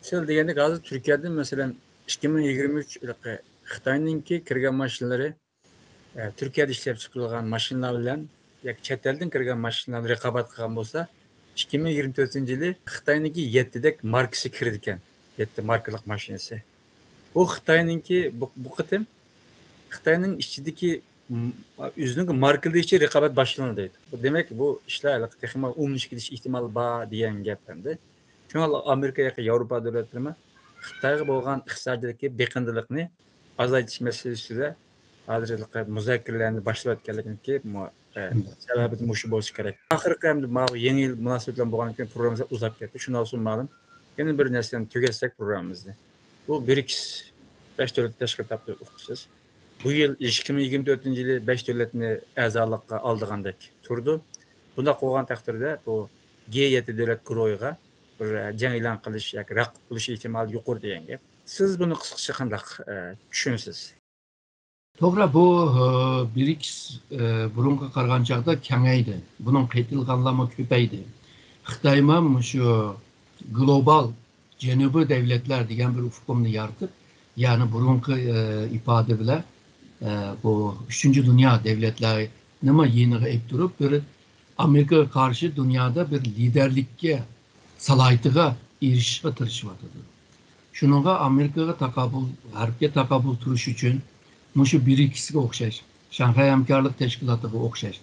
سىز دېگەندەك، ھازىر تۈركىيەدىن، مەسىلەن، ئىككى مىڭ يىگىرمە ئۈچ يىلقى خىتاينىڭكى كىرگەن ماشىنىلىرى، ئە، تۈركىيەدە ئىشلەپ چىقىرىلغان ماشىنىلار بىلەن ياكى چەت ئەلدىن كىرگەن ماشىنىلار بىلەن رىقابەت قىلغان بولسا، ئىككى مىڭ يىگىرمە تۆتىنچى يىلى خىتاينىڭكى يەتتىدەك ماركىسى كىرىدىكەن. يەتتە ماركىلىق ماشىنىسى. بۇ خىتاينىڭكى بۇ، بۇ قېتىم خىتاينىڭ ئىچىدىكى، م، ئۆزىنىڭ ماركىلىشى رىقابەت باشلىنىدۇ دەيدۇ. بۇ دېمەك، بۇ ئىشلار ھېلىقى تېخىمۇ ئومۇملىشىپ كېتىش ئېھتىمالى بار دېگەن گەپ ئەمدى. شۇڭا ئامېرىكا ياكى ياۋروپا دۆلەتلىرىمۇ خىتايغا بولغان ئىقتىسادىيلىكى بېقىندىلىقنى ئازايتىش مەسىلىسىدە ھازىر ھېلىقى مۇزاكىرىلەرنى باشلاۋاتقانلىقىنىڭكى مۇ-، ئە، سەۋەبى مۇشۇ بولۇشى كېرەك. ئاخىرقى ئەمدى ماۋۇ يېڭى يىل مۇناسىۋىتى بىلەن بولغاندىكىن پروگراممىمىز ئۇزاپ كەتتى. شۇنىڭ ئۈچۈن مەلۇم. يەنە بىر نەرسىدىن تۈگەتسەك پروگراممىمىزنى. بۇ برىكس بەش دۆلەت تەشكىلاتى ئۇقۇپسىز. بۇ يىل ئىككى مىڭ يىگىرمە تۆتىنچى يىلى بەش دۆلەتنى ئەزالىققا ئالىدىغاندەك تۇرىدۇ. بۇنداق بولغان تەقدىردە بۇ گې يەتتە دۆلەت گۇرۇھىغا بىر جەڭ ئېلان قىلىش ياكى رەقىب بولۇش ئېھتىمالى يۇقىرى دېگەن گەپ. سىز بۇنى قىسقىچە قانداق، ئە، چۈشىنىسىز؟ توغرا، بۇ، ئە، برىكس، ئە، بۇرۇنقىغا قارىغان چاغدا كېڭەيدى. بۇنىڭ قېتىلغانلارمۇ كۆپەيدى. خىتايمۇ مۇشۇ گلوبال جەنۇبىي دەۋلەتلەر دېگەن بىر ئۇقۇمنى يارىتىپ، يەنى بۇرۇنقى، ئە، ئىپادە بىلەن، ئە، بۇ ئۈچىنچى دۇنيا دەۋلەتلەرنىمۇ يېنىغا ئېلىپ تۇرۇپ، بىر ئامېرىكىغا قارشى دۇنيادا بىر لىدەرلىككە، سالاھىيىتىگە ئېرىشىشقا تىرىشىۋاتىدۇ. شۇنىڭغا ئامېرىكىغا تاقابىل، غەربكە تاقابىل تۇرۇش ئۈچۈن مۇشۇ برىكسكە ئوخشاش، شاڭخەي ھەمكارلىق تەشكىلاتىغا ئوخشاش،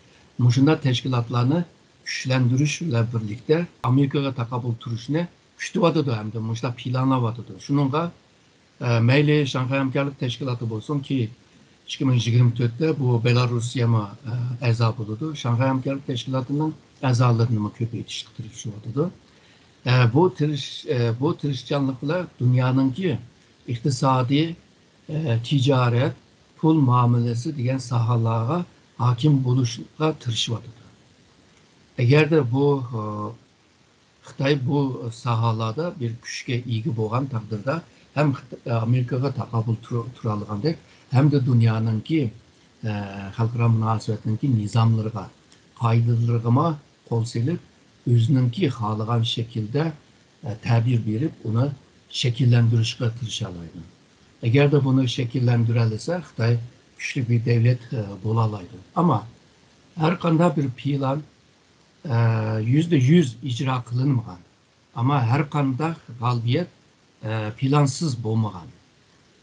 مۇشۇنداق تەشكىلاتلارنى كۈچلەندۈرۈش بىلەن بىرلىكتە ئامېرىكىغا تاقابىل تۇرۇشنى كۈتۈۋاتىدۇ ھەمدە مۇشۇنداق پىلانلاۋاتىدۇ. شۇنىڭغا، ئە، مەيلى شاڭخەي ھەمكارلىق تەشكىلاتى بولسۇن، كېيىن ئىككى مىڭ يىگىرمە تۆتتە بۇ بېلاروسىيەمۇ، ئە، ئەزا بولىدۇ. شاڭخەي ھەمكارلىق تەشكىلاتىنىڭ ئەزالىرىنىمۇ كۆپەيتىشكە تىرىشىۋاتىدۇ. ئە، بۇ تىرىش-، ئە، بۇ تىرىشچانلىق بىلەن دۇنيانىڭكى ئىقتىسادىي، ئە، تىجارەت، پۇل مۇئامىلىسى دېگەن ساھەلەرگە ھاكىم بولۇشقا تىرىشىۋاتىدۇ. ئەگەردە بۇ، ئە، خىتاي بۇ ساھەلەردە بىر كۈچكە ئىگە بولغان تەقدىردە، ھەم خىت-، ئامېرىكىغا تاقابىل تۇر-، تۇرالىغاندەك، ھەمدە دۇنيانىڭكى، ئە، خەلقئارا مۇناسىۋەتنىڭكى نىزاملىرىغا، قائىدىلىرىغىمۇ قول سېلىپ، ئۆزىنىڭكى خالىغان شەكىلدە، ئە، تەبىر بېرىپ، ئۇنى شەكىللەندۈرۈشكە تىرىشالايدۇ. ئەگەردە بۇنى شەكىللەندۈرەلىسە، خىتاي كۈچلۈك بىر دەۋلەت، ئە، بولالايدۇ. ئەمما ھەر قانداق بىر پىلان ئە، يۈزدە يۈز ئىجرا قىلىنمىغان. ئەمما ھەر قانداق غالىبىيەت، ئە، پىلانسىز بولمىغان.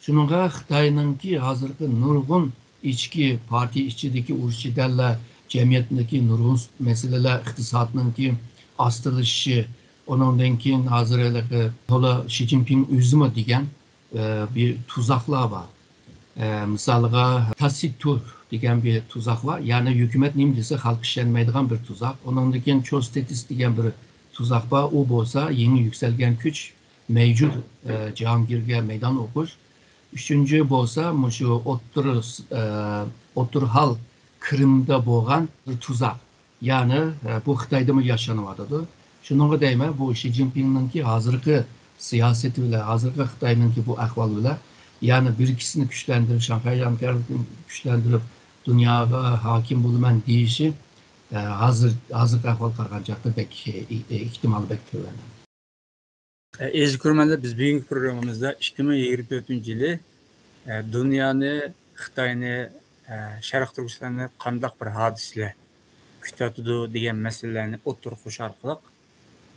شۇنىڭغا خىتاينىڭكى ھازىرقى نۇرغۇن ئىچكى پارتىيە ئىچىدىكى ئۇرۇش-جېدەللەر، جەمئىيەتتىكى نۇرغۇن مەسىلىلەر، ئىقتىسادنىڭكى ئاستىلىشىشى، ئۇنىڭدىن كېيىن ھازىر ھېلىقى تولا شى جىنپىڭ ئۆزىمۇ دېگەن، ئە، بىر تۇزاقلار بار. ئە، مىسالغا، تاسىتۇر دېگەن بىر تۇزاق بار. يەنى ھۆكۈمەت نېمە دېسە، خەلق ئىشەنمەيدىغان بىر تۇزاق. ئۇنىڭدىن كېيىن چوستېتىس دېگەن بىر تۇزاق بار. ئۇ بولسا يېڭى يۈكسەلگەن كۈچ، مەۋجۇت، ئە، جاھانگىرگە مەيدان ئوقۇش. ئۈچىنچى بولسا مۇشۇ ئوتتۇرا، ئە، ئوتتۇرا ھال قىرىمدا بولغان بىر تۇزاق. يەنى، ئە، بۇ خىتايدىمۇ ياشىنىۋاتىدۇ. شۇنىڭغا دەيمەن، بۇ شى جىنپىڭنىڭكى ھازىرقى سىياسىتى بىلەن، ھازىرقى خىتاينىڭكى بۇ ئەھۋالى بىلەن، يەنى بىرىكىسنى كۈچلەندۈرۈپ، شاڭخەي ھەمكارلىقىنى كۈچلەندۈرۈپ، دۇنياغا ھاكىم بولىمەن دېيىشى، ئە، ھازىر، ھازىرقى ئەھۋال قارىغان چاغدا بەك، ئە، ئېھتىمالى بەك تۆۋەن. ئەزىز كۆرۈرمەنلەر، بىز بۈگۈنكى پروگراممىمىزدا ئىككى مىڭ يىگىرمە تۆتىنچى يىلى، ئە، دۇنيانى، خىتاينى، ئە، شەرقىي تۈركىستاننى قانداق بىر ھادىسىلەر كۈتۈۋاتىدۇ دېگەن مەسىلىلەرنى ئوتتۇرىغا قويۇش ئارقىلىق،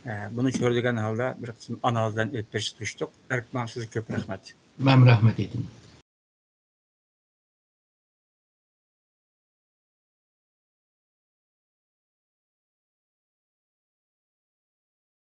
ئە، بۇنى چۆرىدىگەن ھالدا بىر قىسىم ئانالىزلارنى ئېلىپ بېرىشقا تىرىشتۇق. ئەركىن ئاغا، سىزگە كۆپ رەھمەت. مەن رەھمەت ئېيتىمەن.